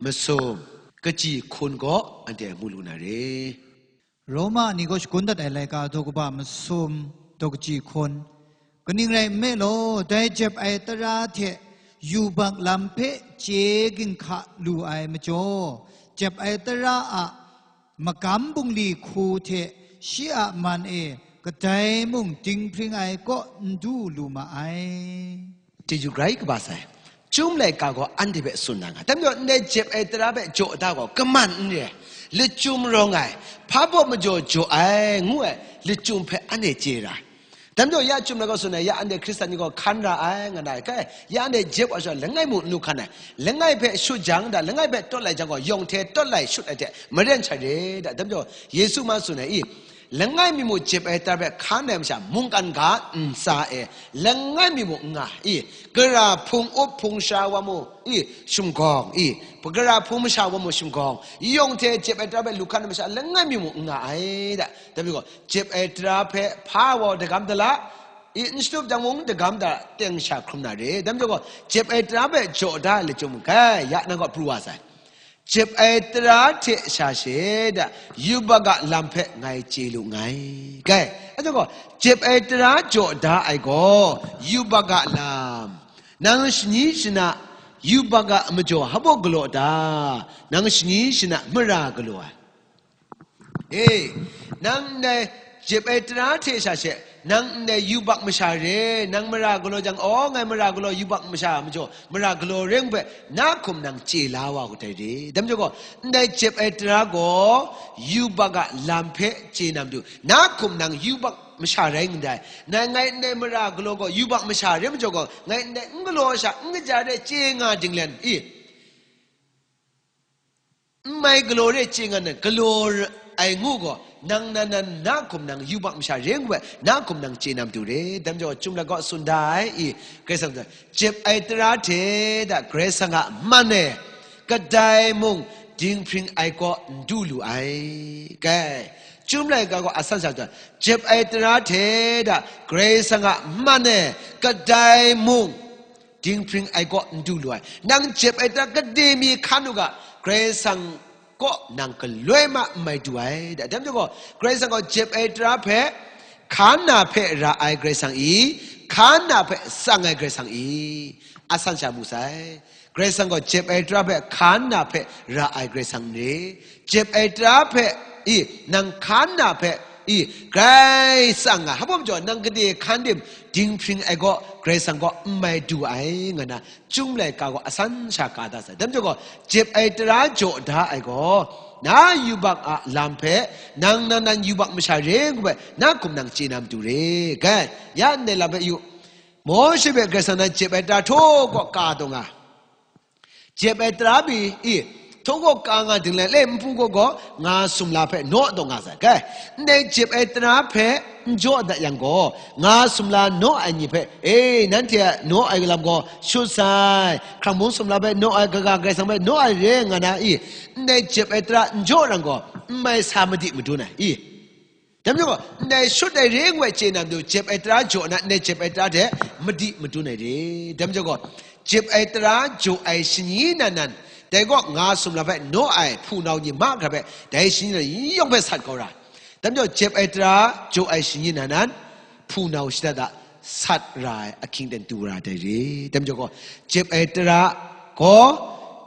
masum, kaji hkun gaw anhte mu lu na re. Roma ni gaw shagun dat ai laika daw kaba masum, daw kaji hkun. Kaning rai nme law, dai jep ai tara hte yubak lam hpe chye ginhka lu ai majaw, jep ai tara a magam bungli hku hte shi a man e kadai mung dinghpring ai kaw n du lu ma ai. Chyeju grai kaba sai. Chyum laika gaw anhte hpe tsun na nga. Dai majaw, ndai jep ai tara hpe jaw da gaw, kaman n re ai, lachyum rawng ai, hpa baw majaw jaw ai, ngu ai, lachyum hpe anhte chye ra ai. Dai majaw, ya chyum laika gaw tsun ai, ya anhte Hkristan ni gaw hkan ra ai, nga na ai. Kai, ya anhte jep wa sha, langai mung n lu hkan ai. Langai hpe shut jang da, langai hpe tawt lai jang gaw, yawng hte tawt lai shut ai hte maren sha re da. Dai majaw, Yesu ma tsun ai i, langai mi mung jep ai tara hpe hkan ai masha, mungkan ga ntsa e, langai mi mung n nga i, gara hpung up hpung sha wa mung i, shimgawng i, gara hpung masha wa mung shimgawng, yawng hte jep ai tara hpe lu hkan ai masha, langai mi mung n nga ai da. Dai majaw gaw, jep ai tara hpe hpa ai wa dagam dala, i, n shatup jang mung dagam dala teng sha hkrum na re. Dai majaw gaw, jep ai tara hpe jaw da ai lachyum, kai, ya nang gaw pru wa sai. Jep ai tara hte sha she da, yubak a lam hpe ngai chye lu nngai. Kai, ajaw gaw, jep ai tara jaw da ai gaw, yubak a lam. Nang shani shana yubak a majaw hpa baw galaw ta? Nang shani shana mara galaw ai. E, nang ndai jep ai tara hte sha she, Nang ndai yubak masha re, nang mara galaw jang, aw, ngai mara galaw yubak masha majaw, mara galaw re ngu hpe, na hkum nang chye la wa kau dai re. Dai majaw gaw, ndai jep ai tara gaw, yubak a lam hpe chye na matu, na hkum nang yubak masha rai ndai. Nang ngai ndai mara galaw gaw, yubak masha re majaw gaw, ngai ndai n galaw sha, n kaja re chye nga dinglen, i, n mai galaw re chye nga nan, galaw ai ngu gaw, nang nan nan na hkum nang yubak masha re ngu ai, na hkum nang chye na matu re. Dai majaw gaw, Chyum Laika gaw tsun da ai, i, Karai Kasang gaw, jep ai tara hte da Karai Kasang a man e, kadai mung dinghpring ai kaw n du lu ai. Kai, Chyum Laika gaw a san sha, jep ai tara hte da Karai Kasang a man e, kadai mung dinghpring ai kaw n du lu ai. Nang jep ai tara gade mi hkan u ga, Karai Kasang kaw nang galoi ma n mai du ai. Da, dai majaw gaw, Karai Kasang gaw jep ai tara hpe, hkan na hpe ra ai Karai Kasang i, hkan na hpe tsang ai Karai Kasang i, a san sha mu sai. Karai Kasang gaw jep ai tara hpe, hkan na hpe ra ai Karai Kasang n re. Jep ai tara hpe, i, nang hkan na hpe, i, grai tsang nga, hpa majaw nang gade hkan dim, dinghpring ai gaw Karai Kasang gaw n mai du ai, nga na Chyum Laika gaw a san sha ka da sai. Dai majaw gaw, jep ai tara jaw da ai gaw, na yubak a lam hpe, nang nan nan yubak masha re ngu ai, na hkum nang chye na matu re. Kai, ya ndai lam hpe yu, Mawshe hpe Karai Kasang nan jep ai tara htaw gaw ka taw nga. Jep ai tara mi, i, htaw gaw ka nga dinglen, le npu gaw gaw nga sumla hpe naw taw nga sai. Kai, ndai jep ai tara hpe n jaw dat yang gaw, nga sumla naw ai ni hpe, e, nanhte a naw ai lam gaw shut sai, hkrang bung sumla hpe naw ai, kaga Karai Kasang hpe naw ai re nga na, i, ndai jep ai tara n jaw yang gaw, n mai sa madi madun ai, i. Dai majaw gaw, ndai shut ai re ngu ai chye na matu, jep ai tara jaw na, ndai jep ai tara hte madi madun ai re. Dai majaw gaw, jep ai tara jaw ai shani nan nan, dai gaw nga sumla hpe naw ai hpunau ni mahkra hpe, dai shani nan yawng hpe sat kau ra. Dai majaw, jep ai tara jaw ai shani nan nan, hpunau shada da sat ra ai ahkying ten du ra dai re. Dai majaw gaw, jep ai tara gaw,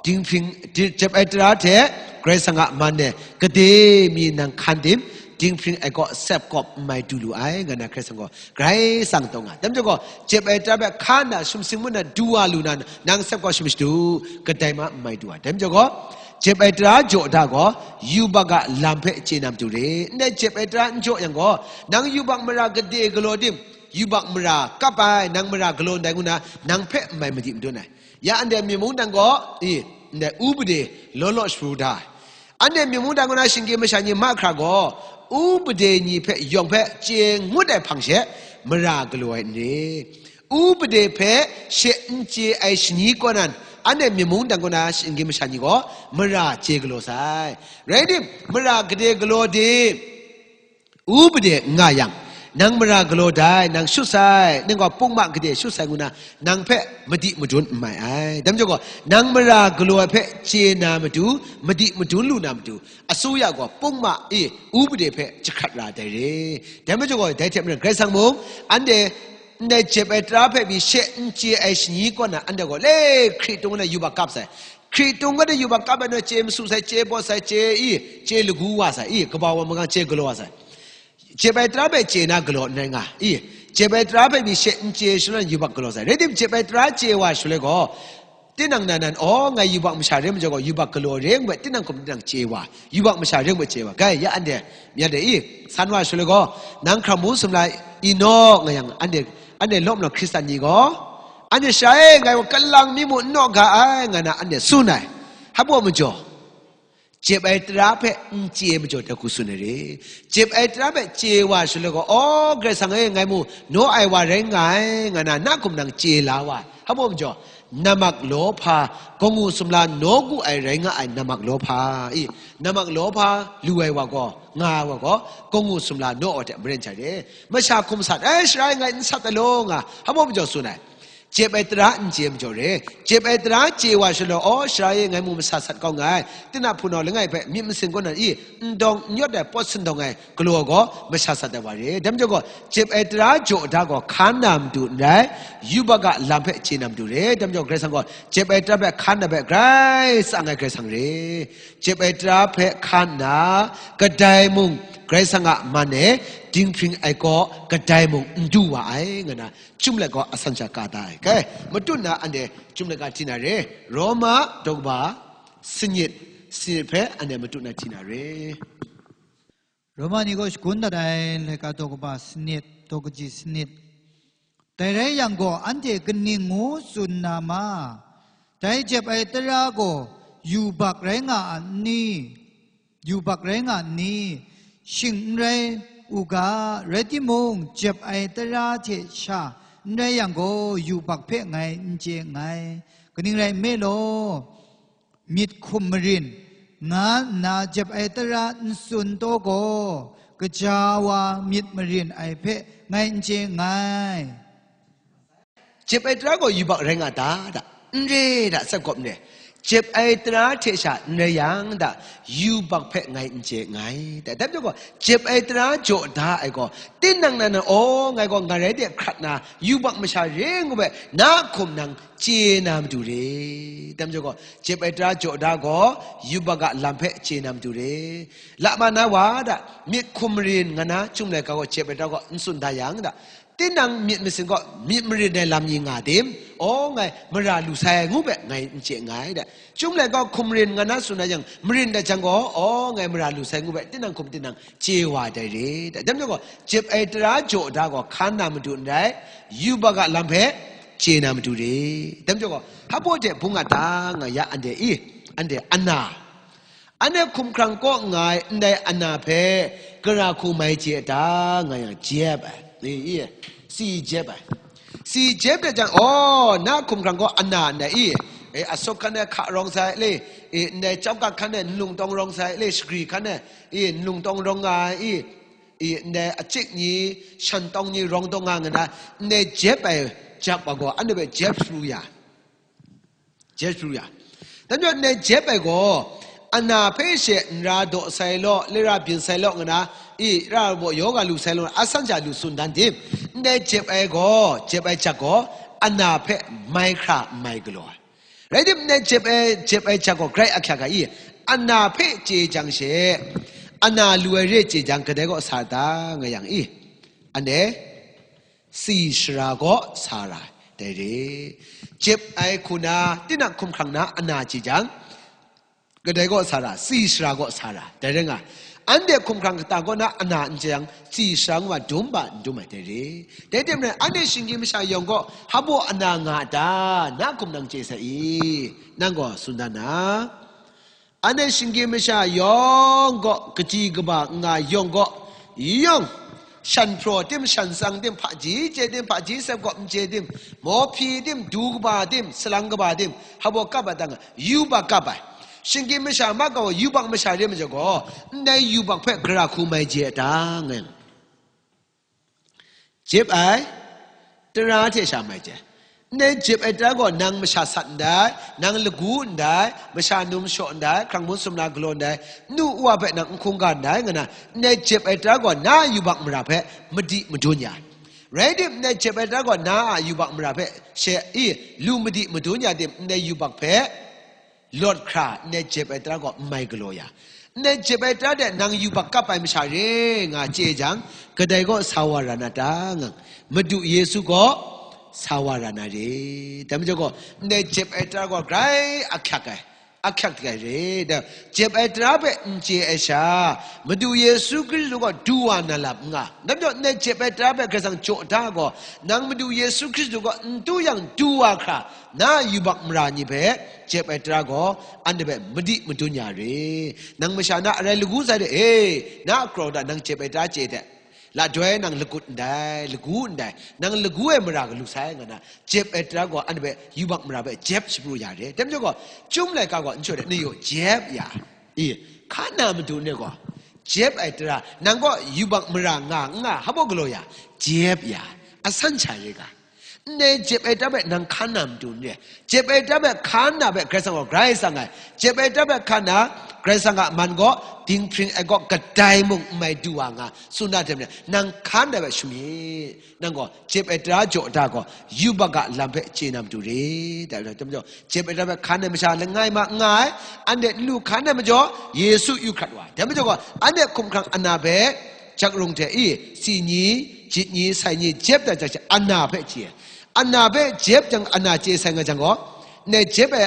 dinghpring, di-, jep ai tara hte Karai Kasang a man e, gade mi nang hkan dim, dinghpring ai gaw sep kawp n mai du lu ai, nga na Karai Kasang gaw grai tsang taw nga. Dai majaw gaw, jep ai tara hpe hkan na, sumsing mung na du wa lu na, nang sep kawp shim shadu, kadai ma n mai du ai. Dai majaw gaw, jep ai tara jaw da gaw, yubak a lam hpe chye na matu re. Ndai jep ai tara n jaw yang gaw, nang yubak mara gade galaw dim, yubak mara kap ai, nang mara galaw ndai ngu na, nang hpe n mai madi madun ai. Ya anhte myen mungdan gaw, i, ndai upade law law sharu da ai. Anhte myen mungdan kaw na shinggyim masha ni mahkra gaw, upade ni hpe yawng hpe chye ngut ai hpang she, mara galaw ai n re. Upade hpe she n chye ai shani kaw nan, anhte myen mungdan kaw na shinggyim masha ni gaw, mara chye galaw sai. Rai tim, mara gade galaw dim, upade n nga yang, nang mara galaw dai, nang shut sai, nang gaw pungma gade shut sai ngu na, nang hpe madi madun n mai ai. Dai majaw gaw, nang mara galaw ai hpe chye na matu, madi madun lu na matu, asuya gaw pungma e upade hpe jahkrat ra dai re. Dai majaw gaw, dai hte maren Karai Kasang mung, anhte ndai jep ai tara hpe pyi she n chye ai shani kaw na, anhte gaw le Hkritung na yubak kap sai. Hkritung kaw na yubak kap ai nau chye masu sai, chye pawt sai, chye i, chye lagu wa sai, i, kaba wa magang chye galaw wa sai. Jep ai tara hpe chye na galaw n rai nga, i, jep ai tara hpe pyi she n chye shaloi yubak galaw sai. Rai tim, jep ai tara chye wa shaloi gaw, tinang nan nan, aw, ngai yubak masha re majaw gaw, yubak galaw re ngu ai, tinang hkum tinang chye wa, yubak masha re ngu ai chye wa, gai, ya anhte, myit de, i, san wa shaloi gaw, nang hkrang bung sumla i naw nga yang, anhte, anhte lawm law Hkristan ni gaw, anhte sha e, ngai gaw kalang mi mung n naw ga ai, nga na anhte tsun ai. Hpa majaw, jep ai tara hpe n chye majaw, dai hku tsun ai re. Jep ai tara hpe chye wa shaloi gaw, aw, Karai Kasang e, ngai mu naw ai wa rai nga ai, nga na, na hkum nang chye la wa ai. Hpa majaw, nammak lawhpa, gawngngu sumla naw gu ai rai nga ai nammak lawhpa, i, nammak lawhpa lu ai wa gaw, nga ai wa gaw, gawngngu sumla naw ai hte maren jai re. Masha hkum sat, e, sharai ngai n sat ai law nga, hpa majaw tsun ai. Jep ai tara n chye majaw re. Jep ai tara chye wa shaloi, aw, sara e ngai mung masa sat kau nngai, tinang hpunau langai hpe myit masin kaw nan i, n dawng n yawt ai pawt sindawng ai galaw gaw masa sat ai wa re. Dai majaw gaw, jep ai tara jaw da gaw hkan na matu n rai, yubak a lam hpe chye na matu re. Dai majaw Karai Kasang gaw jep ai tara hpe hkan na hpe grai tsang ai Karai Kasang re. Jep ai tara hpe hkan na, kadai mung Karai Kasang a man e dinghpring ai kaw kadai mung n du wa ai, nga na, Chyum let gaw asan sha ka da ai. Kai, matut na anhte chyum let ga hti na re. Roma daw kaba sanit, sanit hpe anhte matut na hti na re. Roma ni gaw shagun dat ai laika daw kaba sanit, daw kaji sanit. Dai rai yang gaw, anhte kaning ngu tsun na ma? Dai jep ai tara gaw yubak rai nga a n ni? Yubak rai nga n ni? Shing n rai u ga, rai timung, jep ai tara hte sha n rai yang gaw, yubak hpe ngai n chye nngai. Kaning rai nme law, myit hkum marin nga nna jep ai tara n tsun taw gaw, gaja wa myit marin ai hpe ngai n chye nngai. Jep ai tara gaw yubak rai nga ta, da? N re, da, tsap gawp n re. Jep ai tara hte sha n rai yang, da, yubak hpe ngai n chye nngai, da. Dai majaw gaw, jep ai tara jaw da ai gaw, tinang nan nan, aw, ngai gaw ngarai de hkrat na, yubak masha re ngu ai, na hkum nang chye na matu re. Dai majaw gaw, jep ai tara jaw da gaw, yubak a lam hpe chye na matu re. Lama na wa, da, myit hkum marin nga na, Chyum laika gaw jep ai tara gaw n tsun da yang, da, tinang myit masin gaw myit marin ai lam ni nga tim? Aw, ngai mara lu sai ngu hpe ngai n chye nngai, da. Chyum laika gaw hkum marin nga na tsun na yang, marin dat jang gaw, aw, ngai mara lu sai ngu hpe tinang hkum tinang chye wa ai dai re, da. Dai majaw gaw, jep ai tara jaw da gaw hkan na matu n rai, yubak a lam hpe chye na matu re. Dai majaw gaw, hpa baw de bung a ta, nga ya, anhte i, anhte ana, anhte hkumhkrang kaw nga ai ndai ana hpe gara hku mai chye a ta, nga yang, jep ai, i, i, si jep ai. Si jep dat jang, aw, na hkumhkrang gaw ana ndai i, e, asuk hkan e hka rawng sai le, e, ndai chyawkak hkan e nlung tawng rawng sai le, shagri hkan e, e, nlung tawng rawng nga ai i, e, ndai achik ni, shan tawng ni rawng taw nga nga na, ndai jep ai jep wa gaw, anhte hpe jep sharu ya. Jep sharu ya. Dai majaw ndai jep ai gaw, ana hpe she nra daw sai law, lera byin sai law nga na, i, ra baw yawga lu sai law, asan sha lu tsun dan tim? Ndai jep ai gaw, jep ai jak gaw, ana hpe mai hkra n mai galaw ai. Rai tim, ndai jep ai, jep ai jak gaw grai ahkyak ai i, ana hpe chye jang she, ana lu ai re chye jang, kadai gaw sa ta, nga yang i, anhte si sara gaw sa ra ai dai re. Jep ai hku na, tinang hkumhkrang na ana chye jang, kadai gaw sa ra, si sara gaw sa ra, dai rai nga. Anhte hkumhkrang kata kaw na ana n chye jang, si sara ngu ai dum ba n dum ai dai re. Dai tim rai, anhte shinggyim masha yawng gaw hpa baw ana nga a ta, na hkum nang chye sai i? Nang gaw tsun dan na. Anhte shinggyim masha yawng gaw, kaji kaba n nga yawng gaw, yawng, shan hpraw tim, shan tsang tim, hpaji chye tim, hpaji sep gaw n chye tim, mawhpyi tim, du kaba tim, salang kaba tim, hpa baw kap ai ta nga, yubak kap ai. Shinggyim masha ma gaw yubak masha re majaw gaw, ndai yubak hpe gara hku mai chye a ta, nga yang. Jep ai tara hte sha mai chye. Ndai jep ai tara gaw nang masha sat ndai, nang lagu ndai, masha num shaw ndai, hkrang mun sumla galaw ndai, nu wa hpe nang n hkungga ndai, nga na, ndai jep ai tara gaw na a yubak mara hpe madi madun ya ai. Rai tim, ndai jep ai tara gaw na a yubak mara hpe she i lu madi madun ya tim, ndai yubak hpe lawt hkra ndai jep ai tara gaw n mai galaw ya. Ndai jep ai tara de nang yubak kap ai masha re nga chye jang, kadai gaw sa wa ra na ta, nga, Madu Yesu gaw sa wa ra na re. Dai majaw gaw, ndai jep ai tara gaw grai ahkyak ai, ahkyak dik ai re. Dai jep ai tara hpe n chye ai sha, Madu Yesu Hkristu gaw du wa na lam n nga. Dai majaw, ndai jep ai tara hpe Karai Kasang jaw da gaw, nang Madu Yesu Hkristu gaw n du yang du wa hkra, na a yubak mara ni hpe jep ai tara gaw, anhte hpe madi madun ya re. Nang masha na arai lagu sai de, e, na a kraw da nang jep ai tara chye de, la doi nang lagut ndai, lagu ndai, nang lagu ai mara galu sai, nga na, jep ai tara gaw, anhte hpe yubak mara hpe jep shapru ya re. Dai majaw gaw, Chyum laika gaw n shawt de, ni yaw jep ya. I, hkan na madu ni gaw, jep ai tara, nang gaw yubak mara nga n nga, hpa baw galaw ya, jep ya, asan sha re ga. Ndai jep ai tara hpe nang hkan na matu n re. Jep ai tara hpe hkan na hpe Karai Kasang gaw grai tsang ai. Jep ai tara hpe hkan na, Karai Kasang a man gaw dinghpring ai kaw kadai mung n mai du wa nga, tsun da hte maren, nang hkan na hpe shum myit. Nang gaw jep ai tara jaw da gaw, yubak a lam hpe chye na matu re. Dai majaw, jep ai tara hpe hkan ai masha langai ma n nga ai, anhte n lu hkan ai majaw, Yesu yu hkrat wa ai. Dai majaw gaw, anhte hkumhkrang ana hpe, jakrung hte i, si ni, jit ni, sai ni, jep dat jang she, ana hpe chye ai. Ana hpe jep jang, ana chye sai nga jang gaw, ndai jep ai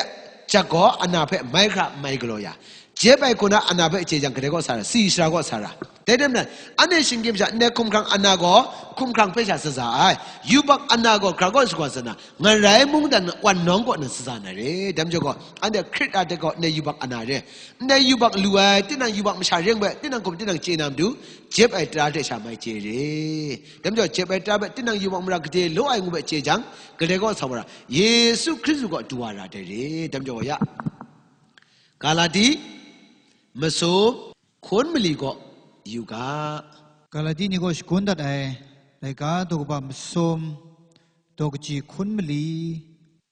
jak gaw ana hpe mai hkra mai galaw ya. Jep ai hku na ana hpe chye jang, kadai kaw sa ra, si sara kaw sa ra. Dai hte maren, anhte shinggyim masha, ndai hkumhkrang ana gaw, hkumhkrang hpe sha shaza ai. Yubak ana gaw, hkra gaw shakawn sa na, ngarai mungdan wan nawng kaw na shaza na re. Dai majaw gaw, anhte Hkrit a hte gaw, ndai yubak ana re. Ndai yubak lu ai, tinang yubak masha ring hpe, tinang hkum tinang chye na matu, jep ai tara hte sha mai chye re. Dai majaw, jep ai tara hpe tinang yubak mara gade law ai ngu hpe chye jang, kadai kaw sa wa ra, Yesu Hkristu kaw du wa ra dai re. Dai majaw ya, Galati masum hkun mali kaw yu ga. Galati ni kaw shagun dat ai laika daw kaba masum, daw kaji hkun mali.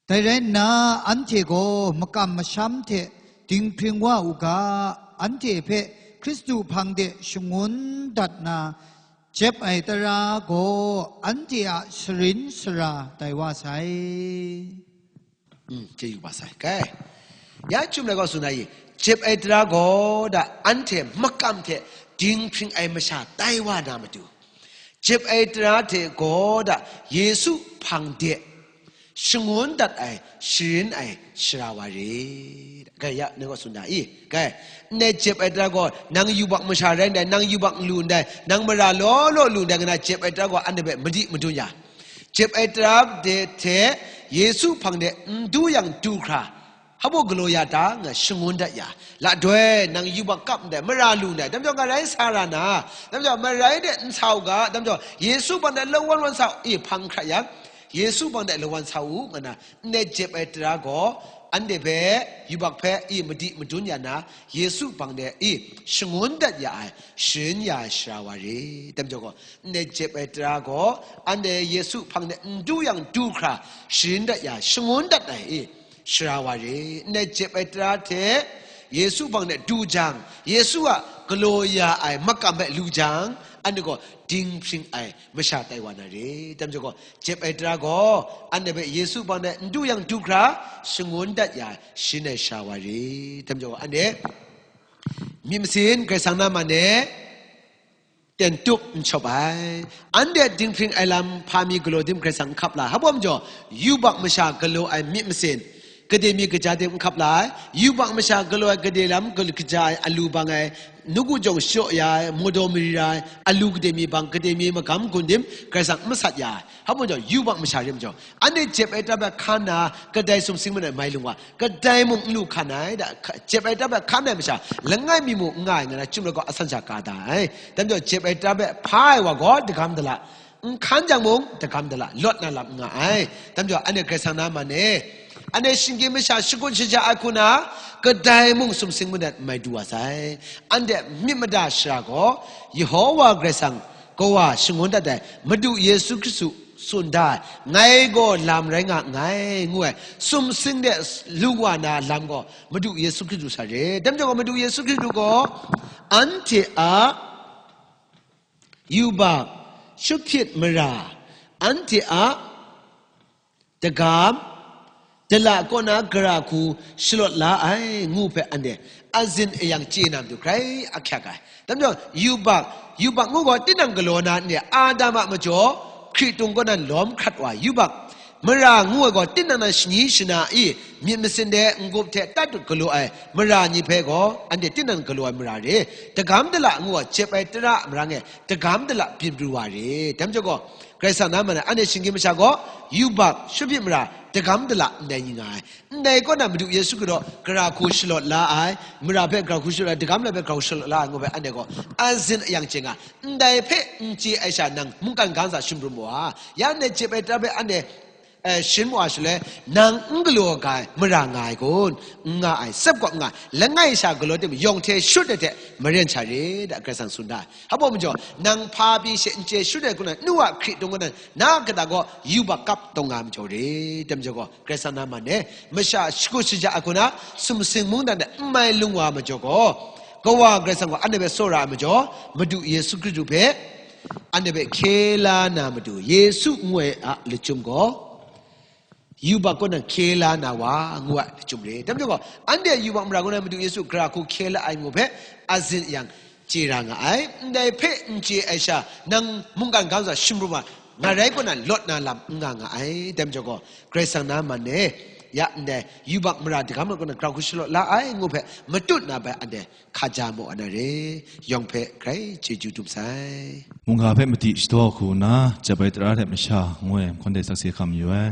Dai rai nna, anhte gaw makam masham hte dinghpring wa u ga, anhte hpe Hkristu hpang de shangun dat na, jep ai tara gaw anhte a sharin sara tai wa sai. Mm, chye yu wa sai. Kai. Ya chyum ai gaw tsun ai, jep ai tara gaw da anhte makam hte dinghpring ai masha tai wa na matu, jep ai tara hte gaw da Yesu hpang de shangun dat ai, sharin ai, shara wa re. Kai ya, nang gaw tsun da i? Kai, ndai jep ai tara gaw, nang yubak masha rai ndai, nang yubak n lu ndai, nang mara law law lu ndai, nga na jep ai tara gaw, anhte hpe madi madun ya. Jep ai tara de hte Yesu hpang de n du yang du hkra, hpa baw galaw ya ta, nga shangun dat ya. La doi, nang yubak kap ndai, mara lu ndai, dai majaw ngarai sa ra na, dai majaw marai de n sa u ga, dai majaw Yesu hpang de lawan wan sa u, i hpang hkrat yang, Yesu hpang de lawan sa u, nga na, ndai jep ai tara gaw, anhte hpe, yubak hpe, i madi madun ya na, Yesu hpang de, i shangun dat ya ai, sharin ya ai shara wa re. Dai majaw gaw, ndai jep ai tara gaw, anhte Yesu hpang de n du yang du hkra, sharin dat ya, shangun dat ai, i, shara wa re. Ndai jep ai tara hte Yesu hpang de du jang, Yesu a galaw ya ai makam hpe lu jang, anhte gaw dinghpring ai masha tai wa na re. Dai majaw gaw, jep ai tara gaw, anhte hpe Yesu hpang de n du yang du hkra, shangun dat ya, sharin ai shara wa re. Dai majaw gaw, anhte myit masin Karai Kasang na man e, ten tup n shawp ai. Anhte dinghpring ai lam hpa mi galaw dim Karai Kasang n hkap la ai. Hpa baw majaw, yubak masha galaw ai myit masin, gade mi kaja dim n hkap la ai. Yubak masha galaw ai gade lam gal-, kaja ai, alu bang ai, nawku jawng shaw ya ai, mawdaw mari ra ai, alu gade mi bang, gade mi magam gun dim Karai Kasang n masat ya ai. Hpa baw majaw, yubak masha rim majaw, anhte jep ai tara hpe hkan na, kadai sumsing madat mai lung wa, kadai mung n lu hkan ai, da, ka-, jep ai tara hpe hkan ai masha, langai mi mung n nga ai, nga na chyum ai gaw asan sha ka da ai. Dai majaw, jep ai tara hpe hpa ai wa gaw dagam dala, n hkan jang mung dagam dala, lawt na lam n nga ai. Dai majaw, anhte Karai Kasang na man e, anhte shinggyim masha shakut shaja ai hku na, kadai mung sumsing madat mai du wa sai. Anhte myit mada shara gaw, Yehowa Karai Kasang, Kawa shangun dat ai Madu Yesu Hkristu tsun da ai, "Ngai gaw lam rai nga nngai," ngu ai, sumsing de lu wa na lam gaw Madu Yesu Hkristu sa re. Dai majaw gaw, Madu Yesu Hkristu gaw anhte a yubak, shut hpyit mara, anhte a dagam, dala kaw na gara hku shalawt la ai, ngu hpe anhte azin ayang chye na matu grai ahkyak ai. Dai majaw, yubak, yubak ngu gaw tinang galaw na n re, Adam a majaw hkritung kaw nan lawm hkrat wa ai yubak, mara ngu ai gaw tinang nan shani shana i myit masin de n-gup hte tatut galaw ai mara ni hpe gaw anhte tinang galaw ai mara re. Dagam dala ngu gaw jep ai tara a marang e dagam dala byin pru wa re. Dai majaw gaw, Karai Kasang na man ai, anhte shinggyim masha gaw, yubak, shut hpyit mara, dagam dala, ndai ni nga ai. Ndai kaw na Madu Yesu Hkristu gara hku shalawt la ai, mara hpe gara hku shalawt la ai, dagam dala hpe gara hku shalawt la ai, ngu hpe anhte gaw, azin ayang chye nga, ndai hpe n chye ai sha nang mungkan ga ntsa shim rum wa, ya ndai jep ai tara hpe anhte, eh, shin mu a shaloi, nang n galaw ga ai mara nga ai kun? N nga ai, tsap gaw n nga ai, langai sha galaw timung, yawng hte shut ai hte maren sha re, da Karai Kasang tsun da ai. Hpa majaw, nang hpa pyi she n chye shut ai kun na, nu a hkritung kun na, na kata gaw yubak kap taw nga ai majaw re, dai majaw gaw, Karai Kasang na man e, masha shakut shaja ai kun na, sumsing mungdan de n mai lung wa ai majaw gaw, Kawa Karai Kasang gaw anhte hpe tsawra ai majaw, Madu Yesu Hkristu hpe anhte hpe hkye la na matu, Yesu ngu ai a lachyum gaw, yubak kaw na hkye la na wa ngu ai lachyum re. Dai majaw gaw, anhte yubak mara kaw na Madu Yesu gara hku hkye la ai ngu hpe azin yang chye ra nga ai. Ndai hpe n chye ai sha, nang mungkan ga ntsa sumru ma, ngarai kaw na lawt na lam n nga nga ai. Dai majaw gaw, Karai Kasang na man e, ya ndai yubak mara dagam kaw na gara hku shalawt la ai ngu hpe matut na bai anhte hkaja maw na re, yawng hpe grai chyeju dum sai. Mungga hpe madi shadaw hku nna, jep ai tara hte masha ngu ai hkawn de sakse hkam mayu ai.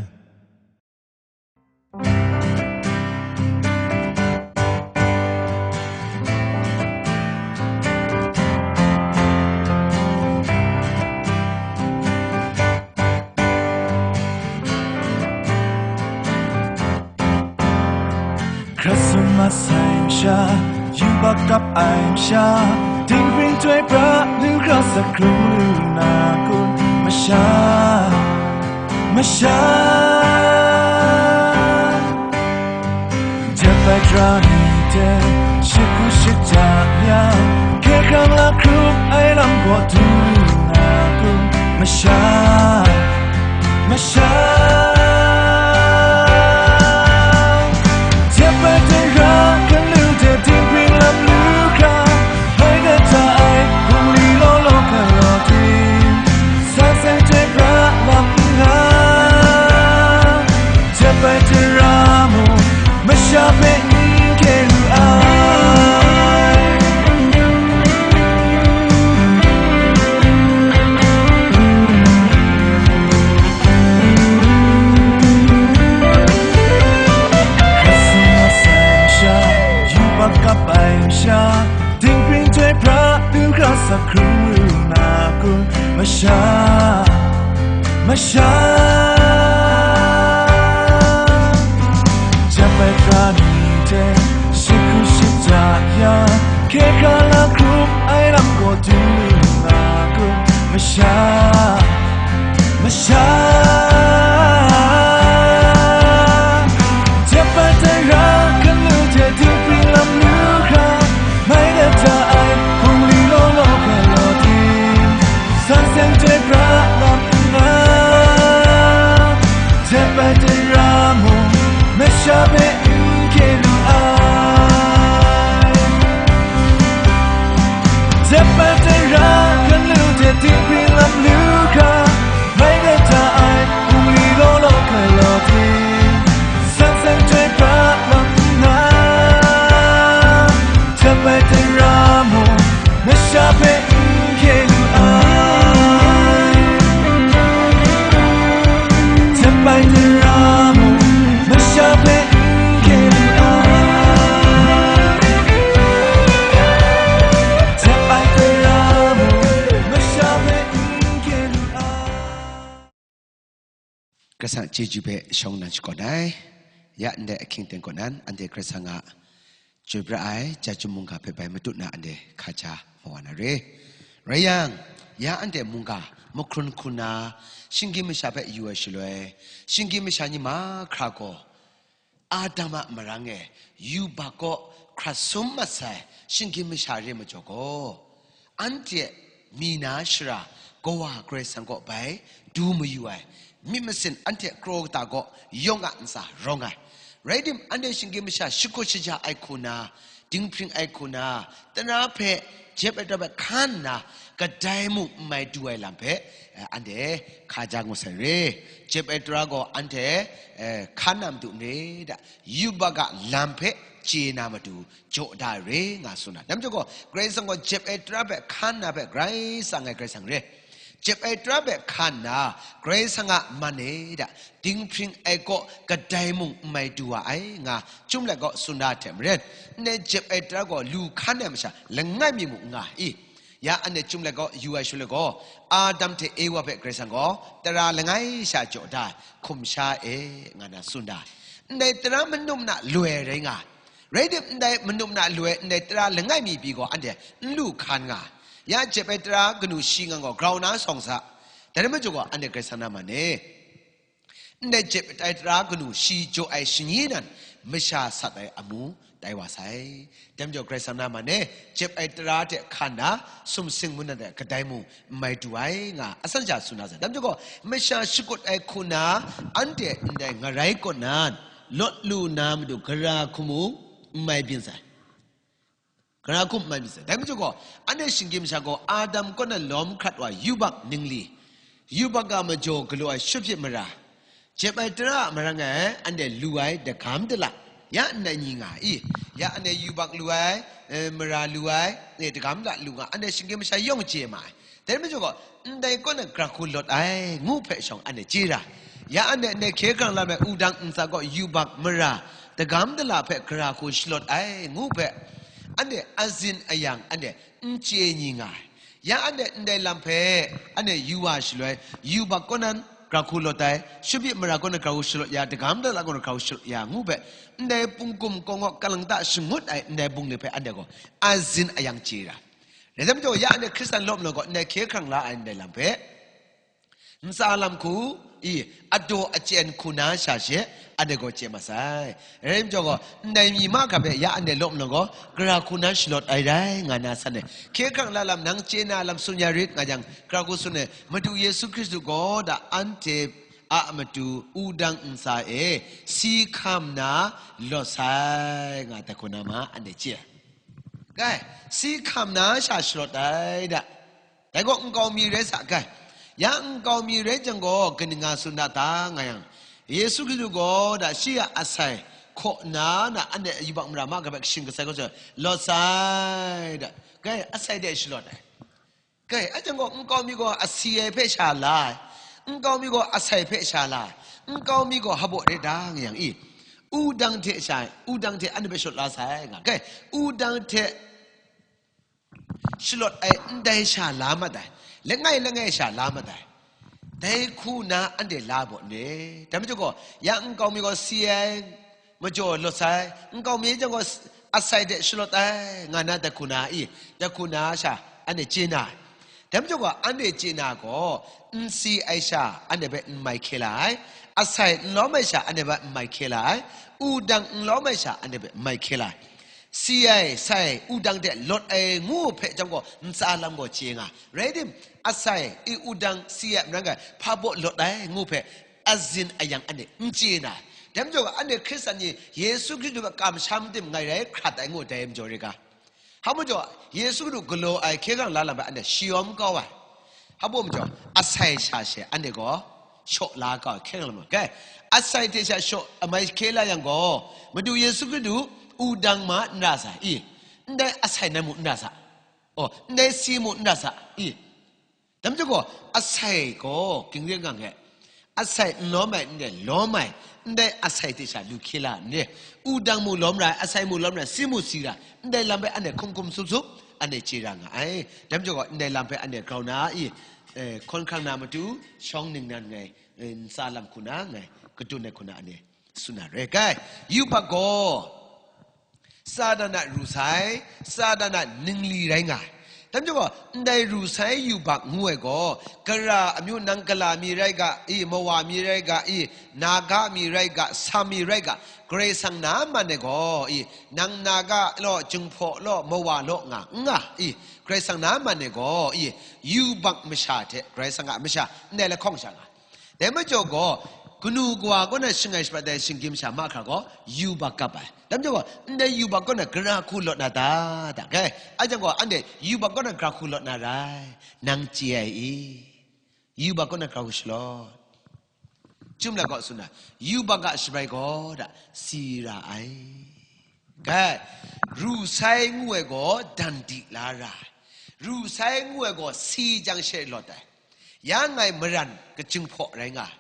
Hkra sum masai masha, yubak kap ai masha, dinghpring chyoi pra lu hkra sa hkrung lu na kun, masha, masha. Jep ai tara ni hte, shakut shaja yang, hkye hkrang la hkrup ai lam gaw du lu na kun, masha, masha. Jep ai tara hkan lu hte dinghpring lam lu hkra, mai dat da ai hpung li law law galaw ting, san seng chyoi pra lam n nga. Jep ai tara mung, masha hpe n hkye lu ai. Hkra sum masai masha, yubak kap ai masha, dinghpring chyoi pra lu hkra sa hkrung lu na kun, masha, masha. Jep ai tara ni hte, shakut shaja yang, hkye hkrang la hkrup ai lam gaw du lu na kun, masha, masha. Jep ai tara hkan lu hte dinghpring lam lu hkra, mai dat da ai hpung li law law galaw ting, san seng chyoi pra lam n nga. Jep ai tara mung, masha hpe n hkye lu ai. Jep ai tara hkan lu hte dinghpring lam lu hkra, mai dat da ai hpung li law law galaw ting, san seng chyoi pra lam n nga. Jep ai tara mung, masha hpe n hkye lu ai. Jep ai tara mung, masha hpe n hkye lu ai. Jep ai tara mung, masha hpe n hkye lu ai. Karai Kasang chyeju hpe shawng nnan shakawn ai. Ya ndai ahkying ten kaw nan, anhte Karai Kasang a chyoi pra ai, ja chyum mungga hpe bai matut na anhte hkaja mawa na re. Rai yang, ya anhte mungga mahkrun hkun na, shinggyim masha hpe yu ai shaloi, shinggyim masha ni mahkra gaw, Adam a marang e yubak kaw hkra sum mat sai shinggyim masha re majaw gaw, anhte mi na shara Kawa Karai Kasang kaw bai du mayu ai, myit masin anhte kraw kata gaw yawng a ntsa rawng ai. Rai tim, anhte shinggyim masha shakut shaja ai hku na, dinghpring ai hku na, tara hpe jep ai tara hpe hkan nna, kadai mung n mai du ai lam hpe, eh, anhte hkaja ngut sai re. Jep ai tara gaw anhte, eh, hkan na matu n re da, yubak a lam hpe chye na matu jaw da ai re nga tsun ai. Dai majaw gaw, Karai Kasang gaw jep ai tara hpe hkan na hpe grai tsang ai Karai Kasang re. Jep ai tara hpe hkan na, Karai Kasang a man e da, dinghpring ai kaw kadai mung n mai du wa ai nga, chyum let kaw tsun da hte maren, ndai jep ai tara gaw lu hkan ai masha langai mi mung n nga i? Ya anhte chyum let gaw, yu ai shaloi gaw, Adam hte Ewa hpe Karai Kasang gaw tara langai sha jaw da, hkum sha e, nga na tsun da. Ndai tara manup na loi rai nga, rai tim, ndai manup na loi, ndai tara langai mi pyi gaw anhte n lu hkan nga. Ya jep ai tara kanu shi ngang gaw grau na sawng sa. Dai rai majaw gaw, anhte Karai Kasang na man e. Ndai jep ai tara kanu shi jaw ai shani nan masha sat ai amu tai wa sai. Dai majaw Karai Kasang na man e, jep ai tara hte hkan na sumsing mung nan hte kadai mung n mai du ai nga, asan sha tsun na sai. Dai majaw gaw, masha shakut ai hku na anhte ndai ngarai kaw nan, lawt lu na matu gara hku mung n mai byin sai. Gara hku n mai byin sai. Dai majaw gaw, anhte shinggyim masha gaw Adam kaw nan lawm hkrat wa yubak ningli, yubak a majaw galaw ai shut hpyit mara, jep ai tara a marang e anhte lu ai dagam dala, ya ndai ni nga i? Ya anhte yubak lu ai, eh, mara lu ai, eh, dagam dala lu nga, anhte shinggyim masha yawng chye ma ai. Dai majaw gaw, ndai kaw nan gara hku lawt ai, ngu hpe shawng anhte chye ra. Ya anhte ndai hkye hkrang lam ai wudang ntsa gaw yubak mara, dagam dala hpe gara hku shalawt ai, ngu hpe, anhte azin ayang anhte n chye ni nga ai. Ya anhte ndai lam hpe anhte yu wa shaloi, yubak kaw nan gara hku lawt ai, shut hpyit mara kaw nan gara hku shalawt ya, dagam dala kaw nan gara hku shalawt ya, ngu hpe, ndai pungkum kawngawk kalang ta shangut ai ndai bungli hpe anhte gaw azin ayang chye ra. Rai tim majaw, ya anhte Hkristan lawm law gaw, ndai hkye hkrang la ai ndai lam hpe, ntsa lam hku, i, adaw achyen hku na sha she, anhte gaw chye ma sai. Rai tim majaw gaw, ndai mi mahkra hpe ya anhte lawm law gaw, gara hku na shalawt ai rai nga na san e. Hkye hkrang la lam nang chye na lam tsun ya rit nga yang, gara hku tsun e, Madu Yesu Hkristu gaw da anhte a matu wudang ntsa e si hkam na lawt sai, nga dai hku na ma anhte chye. Kai, si hkam na sha shalawt ai da. Dai gaw nkau mi rai sa kai. Ya nkau mi rai jang gaw, kaning nga tsun da ta nga yang, Yesu Hkristu gaw da shi a asai hkaw na, na anhte yubak mara mahkra hpe kashin kasai gaw lawt sai da. Kai, asai de shalawt ai. Kai, a jang gaw, nkau mi gaw asi ai hpe sha la ai, nkau mi gaw asai hpe sha la ai, nkau mi gaw hpaw rai da nga yang i? Wudang hte sha, wudang hte anhte hpe shalawt la sai nga. Kai, wudang hte shalawt ai ndai sha la mat ai, langai langai sha la mat ai. Dai hku na anhte la baw ne? Dai majaw gaw, ya nkau mi gaw si ai majaw lawt sai, nkau mi jang gaw asai de shalawt ai, nga na dai hku na i? Dai hku na sha anhte chye na ai. Dai majaw gaw, anhte chye na gaw, n si ai sha anhte hpe n mai hkye la ai, asai n lawm ai sha anhte hpe n mai hkye la ai, wudang n lawm ai sha anhte hpe n mai hkye la ai. Si ai, sai, wudang hte lawt ai ngu hpe jang gaw, ntsa lam gaw chye nga. Rai tim, asai, i, wudang, si ai, marang ai, hpaw lawt ai ngu hpe, azin ayang anhte n chye na. Dai majaw gaw, anhte Hkristan ni Yesu Hkristu hpe kamsham tim ngai rai hkrat ai ngu dai majaw rai ga. Hpa majaw, Yesu Hkristu galaw ai hkye hkrang la lam hpe anhte shayawm kau ai. Hpa majaw, asai sha she anhte gaw shaw la kau ai hkye hkrang la mu. Kai, asai hte sha shaw amai hkye la yang gaw, Madu Yesu Hkristu wudang ma n ra sa i? Ndai asai nan mu n ra sa. Oh, ndai si mu n ra sa i? Dai majaw gaw, asai gaw, ging re ngang e, asai n lawm ai, ndai lawm ai, ndai asai hte sha lu hkye la n re, wudang mu lawm ra ai, asai mu lawm ra ai, si mu si ra ai, ndai lam hpe anhte hkum hkum sup sup, anhte chye ra nga ai. Dai majaw gaw, ndai lam hpe anhte grau na i, eh, hkawn hkrang na matu, shawng ningnan ngai, eh, ntsa lam hku na ngai, kadun ai hku na anhte tsun na re. Kai, yubak gaw, Satan a ru sai, Satan a ningli rai nga ai. Dai majaw gaw, ndai ru sai yubak ngu ai gaw, gara amyu nang gala mi rai ga i, mawa mi rai ga i, naga mi rai ga, sam mi rai ga, Karai Kasang na man ai gaw i, nang naga law, jinghpaw law, mawa law nga n nga i, Karai Kasang na man ai gaw i, yubak masha hte Karai Kasang a masha ndai lahkawng sha nga. Dai majaw gaw, kanu kawa kaw na shangai shapat ai shinggyim masha mahkra gaw, yubak kap ai. Dai majaw gaw, ndai yubak kaw na gara hku lawt na ta, ta, kai, a jang gaw, anhte yubak kaw na gara hku lawt na rai, nang chye ai i? Yubak kaw na gara hku shalawt. Chyum la gaw tsun na, yubak a shabai gaw da, si ra ai. Kai, ru sai ngu ai gaw dan di la ra ai. Ru sai ngu ai gaw si jang she lawt ai. Ya ngai maran kajinghpaw rai nga ai.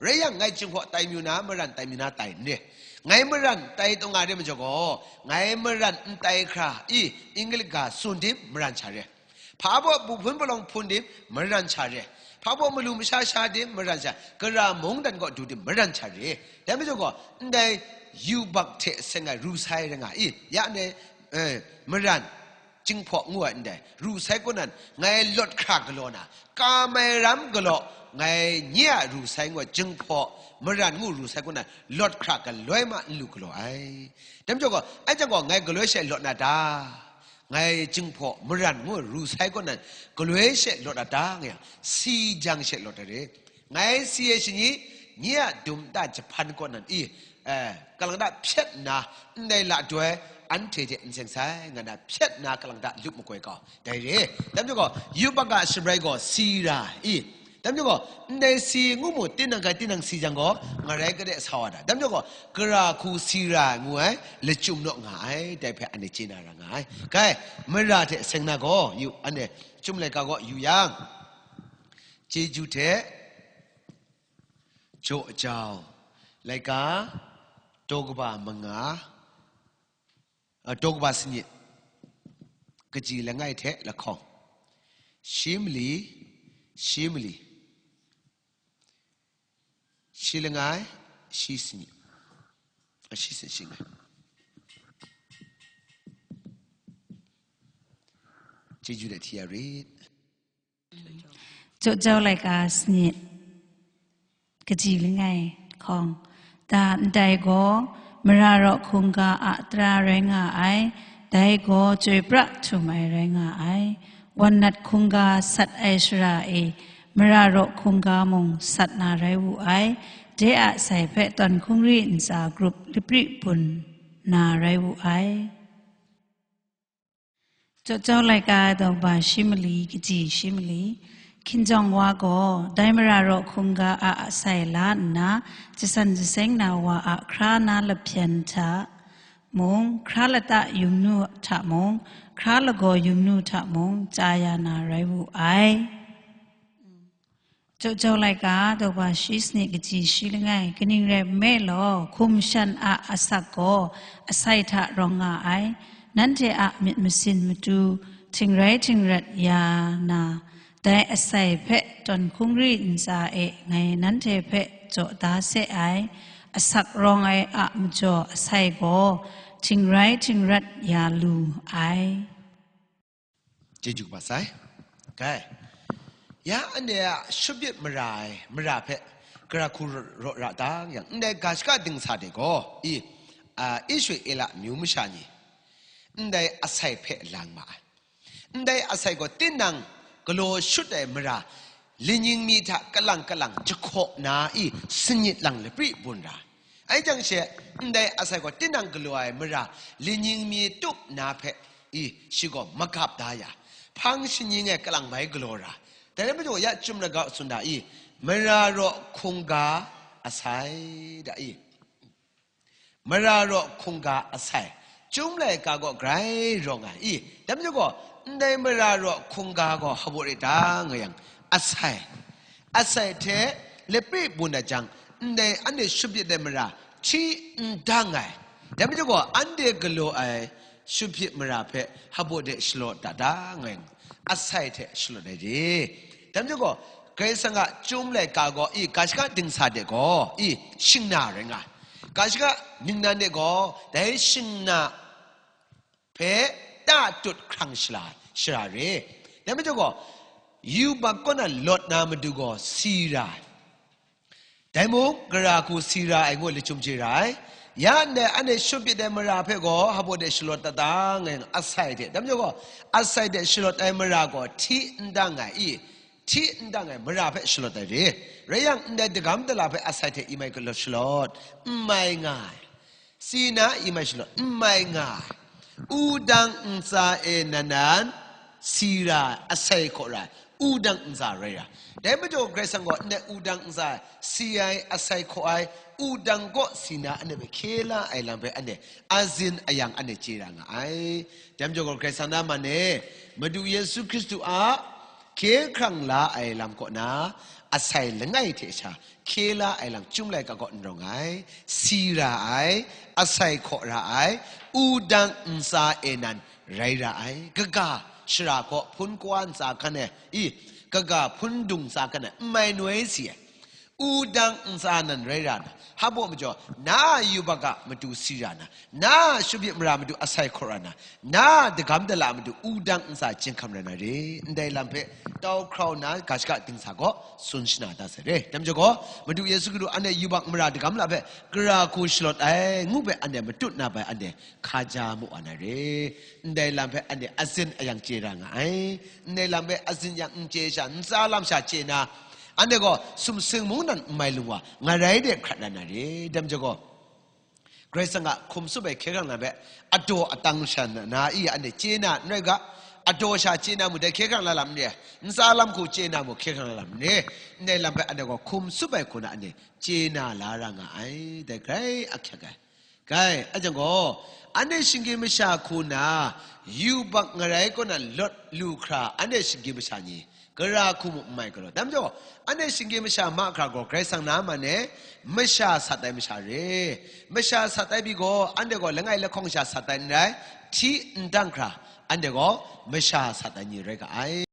Rai yang, ngai jinghpaw tai mayu na, maran tai mayu na tai n re. Ngai maran tai taw nga re majaw gaw, ngai maran n tai hkra i, English ga tsun tim maran sha re. Hpa baw bu hpun palawng hpun tim maran sha re. Hpa baw malu masha sha tim maran sha, gara mungdan kaw du tim maran sha re. Dai majaw gaw, ndai yubak hte seng ai ru sai rai nga i, ya ndai, eh, maran, Jinghpaw ngu ai ndai, ru sai kaw nan, ngai lawt hkra galaw na, ka mai ram galaw, ngai nye a ru sai ngu ai, Jinghpaw maran ngu ru sai kaw nan, lawt hkra galoi ma n lu galaw ai. Dai majaw gaw, ai jang gaw, ngai galoi she lawt na ta? Ngai Jinghpaw maran ngu ai ru sai kaw nan, galoi she lawt na ta? Nga yang, si jang she lawt ai re. Ngai si ai shani, nye a dum nta jahpan kaw nan i, eh, kalang ta hpyet nna, ndai la doi anhte hte n seng sai, nga na hpyet nna kalang ta lup makoi kau, dai re. Dai majaw gaw, yubak a shabrai gaw si ra i, dai majaw gaw, ndai si ngu mu, tinang hkai tinang si jang gaw, ngarai kade sa wa da. Dai majaw gaw, gara hku si ra ngu ai, lachyum naw nga ai, dai hpe anhte chye na ra nga ai. Kai, mara hte seng na gaw, yu, anhte, Chyum Laika gaw yu yang, chyeju hte, Jaw jau, laika, daw kaba manga, a, daw kaba sanit, kaji langai hte lahkawng, shi mali, shi mali, shi langai, shi sanit, a, shi sanit, shi langai. Chyeju de hti ya rit. Jaw jau laika sanit, kaji langai hkawng, da ndai gaw, mara raw hkungga a tara rai nga ai, dai gaw chyoi pra htum ai rai nga ai. Wan nat hkungga sat ai shara e, mara raw hkungga mung sat na rai wu ai, de a sai hpe tawn hkungri ntsa grup lapri bun na rai wu ai. Jaw jau laika daw kaba shi mali, kaji shi mali, hkinjawng wa gaw, dai mara raw hkungga a asai la nna, jasan jaseng na wa a hkra na lahpyan hta mung, hkra lata yumnu hta mung, hkra lagaw yumnu hta mung, chya ya na rai wu ai. Jaw jau laika daw kaba shi sanit, kaji shi langai, kaning rai nme law, hkum shan a asak gaw asai hta rawng nga ai. Nanhte a myit masin matu htingrai htingrat ya na, dai asai hpe tawn hkungri ntsa e ngai nanhte hpe jaw da se ai. Asak rawng ai a majaw asai gaw htingrai htingrat ya lu ai. Chyeju kaba sai. Kai. Ya anhte a shut myit mara ai mara hpe gara hku raw ra ta yang, ndai ga shaka dingsa de gaw, i, a, Israela amyu masha ni, ndai asai hpe lang ma ai. Ndai asai gaw tinang galaw shut ai mara, lining mi hta kalang kalang jahkaw na i, sanit lang lapri bun ra. Ai jang she, ndai asai gaw tinang galaw ai mara, lining mi tup na hpe i, shi gaw magap da ya, hpang shaning e kalang bai galaw ra. Dai rai majaw, ya Chyum Laika tsun da i, mara raw hkungga asai da i, mara raw hkungga asai, Chyum Laika gaw grai rawng ai i, dai majaw gaw, ndai mara raw hkungga gaw hpabaw re ta nga yang, asai, asai hte lapri bun dat jang, ndai anhte shut myit ai mara hti n dang ai. Dai majaw gaw, anhte galaw ai shut myit mara hpe hpabaw de shalawt dat da nga yang, asai hte shalawt ai re. Dai majaw gaw, Karai Kasang a Chyum Laika gaw i, ga shaka dingsa de gaw i, shingna rai nga ai. Ga shaka ningnan de gaw dai shingna hpe tatut hkrang shala, shara re. Dai majaw gaw, yubak kaw nan lawt na matu gaw si ra ai. Dai mung, gara hku si ra ai ngu lachyum chye ra ai. Ya ndai anhte shut myit ai mara hpe gaw hpabaw de shalawt dat ta nga yang, asai hte, dai majaw gaw, asai hte shalawt ai mara gaw hti n dang ai i, hti n dang ai mara hpe shalawt ai re. Rai yang, ndai dagam dala hpe asai hte i mai galaw shalawt, n mai nga ai. Si na i mai shalawt, n mai nga ai. Wudang ntsa e nan nan si ra ai, asai hkaw ra ai, wudang ntsa rai ra ai. Dai majaw Karai Kasang gaw ndai wudang ntsa si ai, asai hkaw ai, wudang kaw si na anhte hpe hkye la ai lam hpe anhte azin ayang anhte chye ra nga ai. Dai majaw gaw Karai Kasang na man e, Madu Yesu Hkristu a hkye hkrang la ai lam kaw na, asai langai hte sha hkye la ai lam Chyum Laika kaw n rawng ai, si ra ai, asai hkaw ra ai, wudang ntsa e nan rai ra ai, kaga shara gaw hpun kawa ntsa hkan e, i, kaga hpun dung ntsa hkan e, n mai noi si ai. Wudang ntsa nan rai ra na, hpa majaw, na a yubak a matu si ra na, na a shubit mara matu asai hkaw ra na, na a dagam dala a matu wudang ntsa chyinghkam rai na re, ndai lam hpe tau hkrau nna ga shaka dingsa gaw tsun shana da sai re. Dai majaw gaw, Madu Yesu Hkristu anhte yubak mara dagam la hpe gara hku shalawt ai ngu hpe anhte matut na bai anhte hkaja mu wa na re. Ndai lam hpe anhte azin ayang chye ra nga ai. Ndai lam hpe azin yang n chye sha, ntsa lam sha chye na, anhte gaw sumsing mungdan n mai lung wa, ngarai de hkrat ra na re. Dai majaw gaw, Karai Kasang a hkum tsup ai hkye hkrang lam hpe adaw atang sha na, na i anhte chye na n rai ga, adaw sha chye na mung dai hkye hkrang la lam n re, ntsa lam hku chye na mung hkye hkrang la lam n re, ndai lam hpe anhte gaw hkum tsup ai hku na anhte chye na la ra nga ai, dai grai ahkyak ai. Gai, a jang gaw, anhte shinggyim masha hku na, yubak ngarai kaw na lawt lu hkra, anhte shinggyim masha ni, gara hku mung n mai galaw. Dai majaw, anhte shinggyim masha mahkra gaw Karai Kasang na man e, masha sat ai masha re. Masha sat ai pyi gaw, anhte gaw langai lahkawng sha sat ai n rai, hti n dang hkra, anhte gaw masha sat ai ni rai ga ai.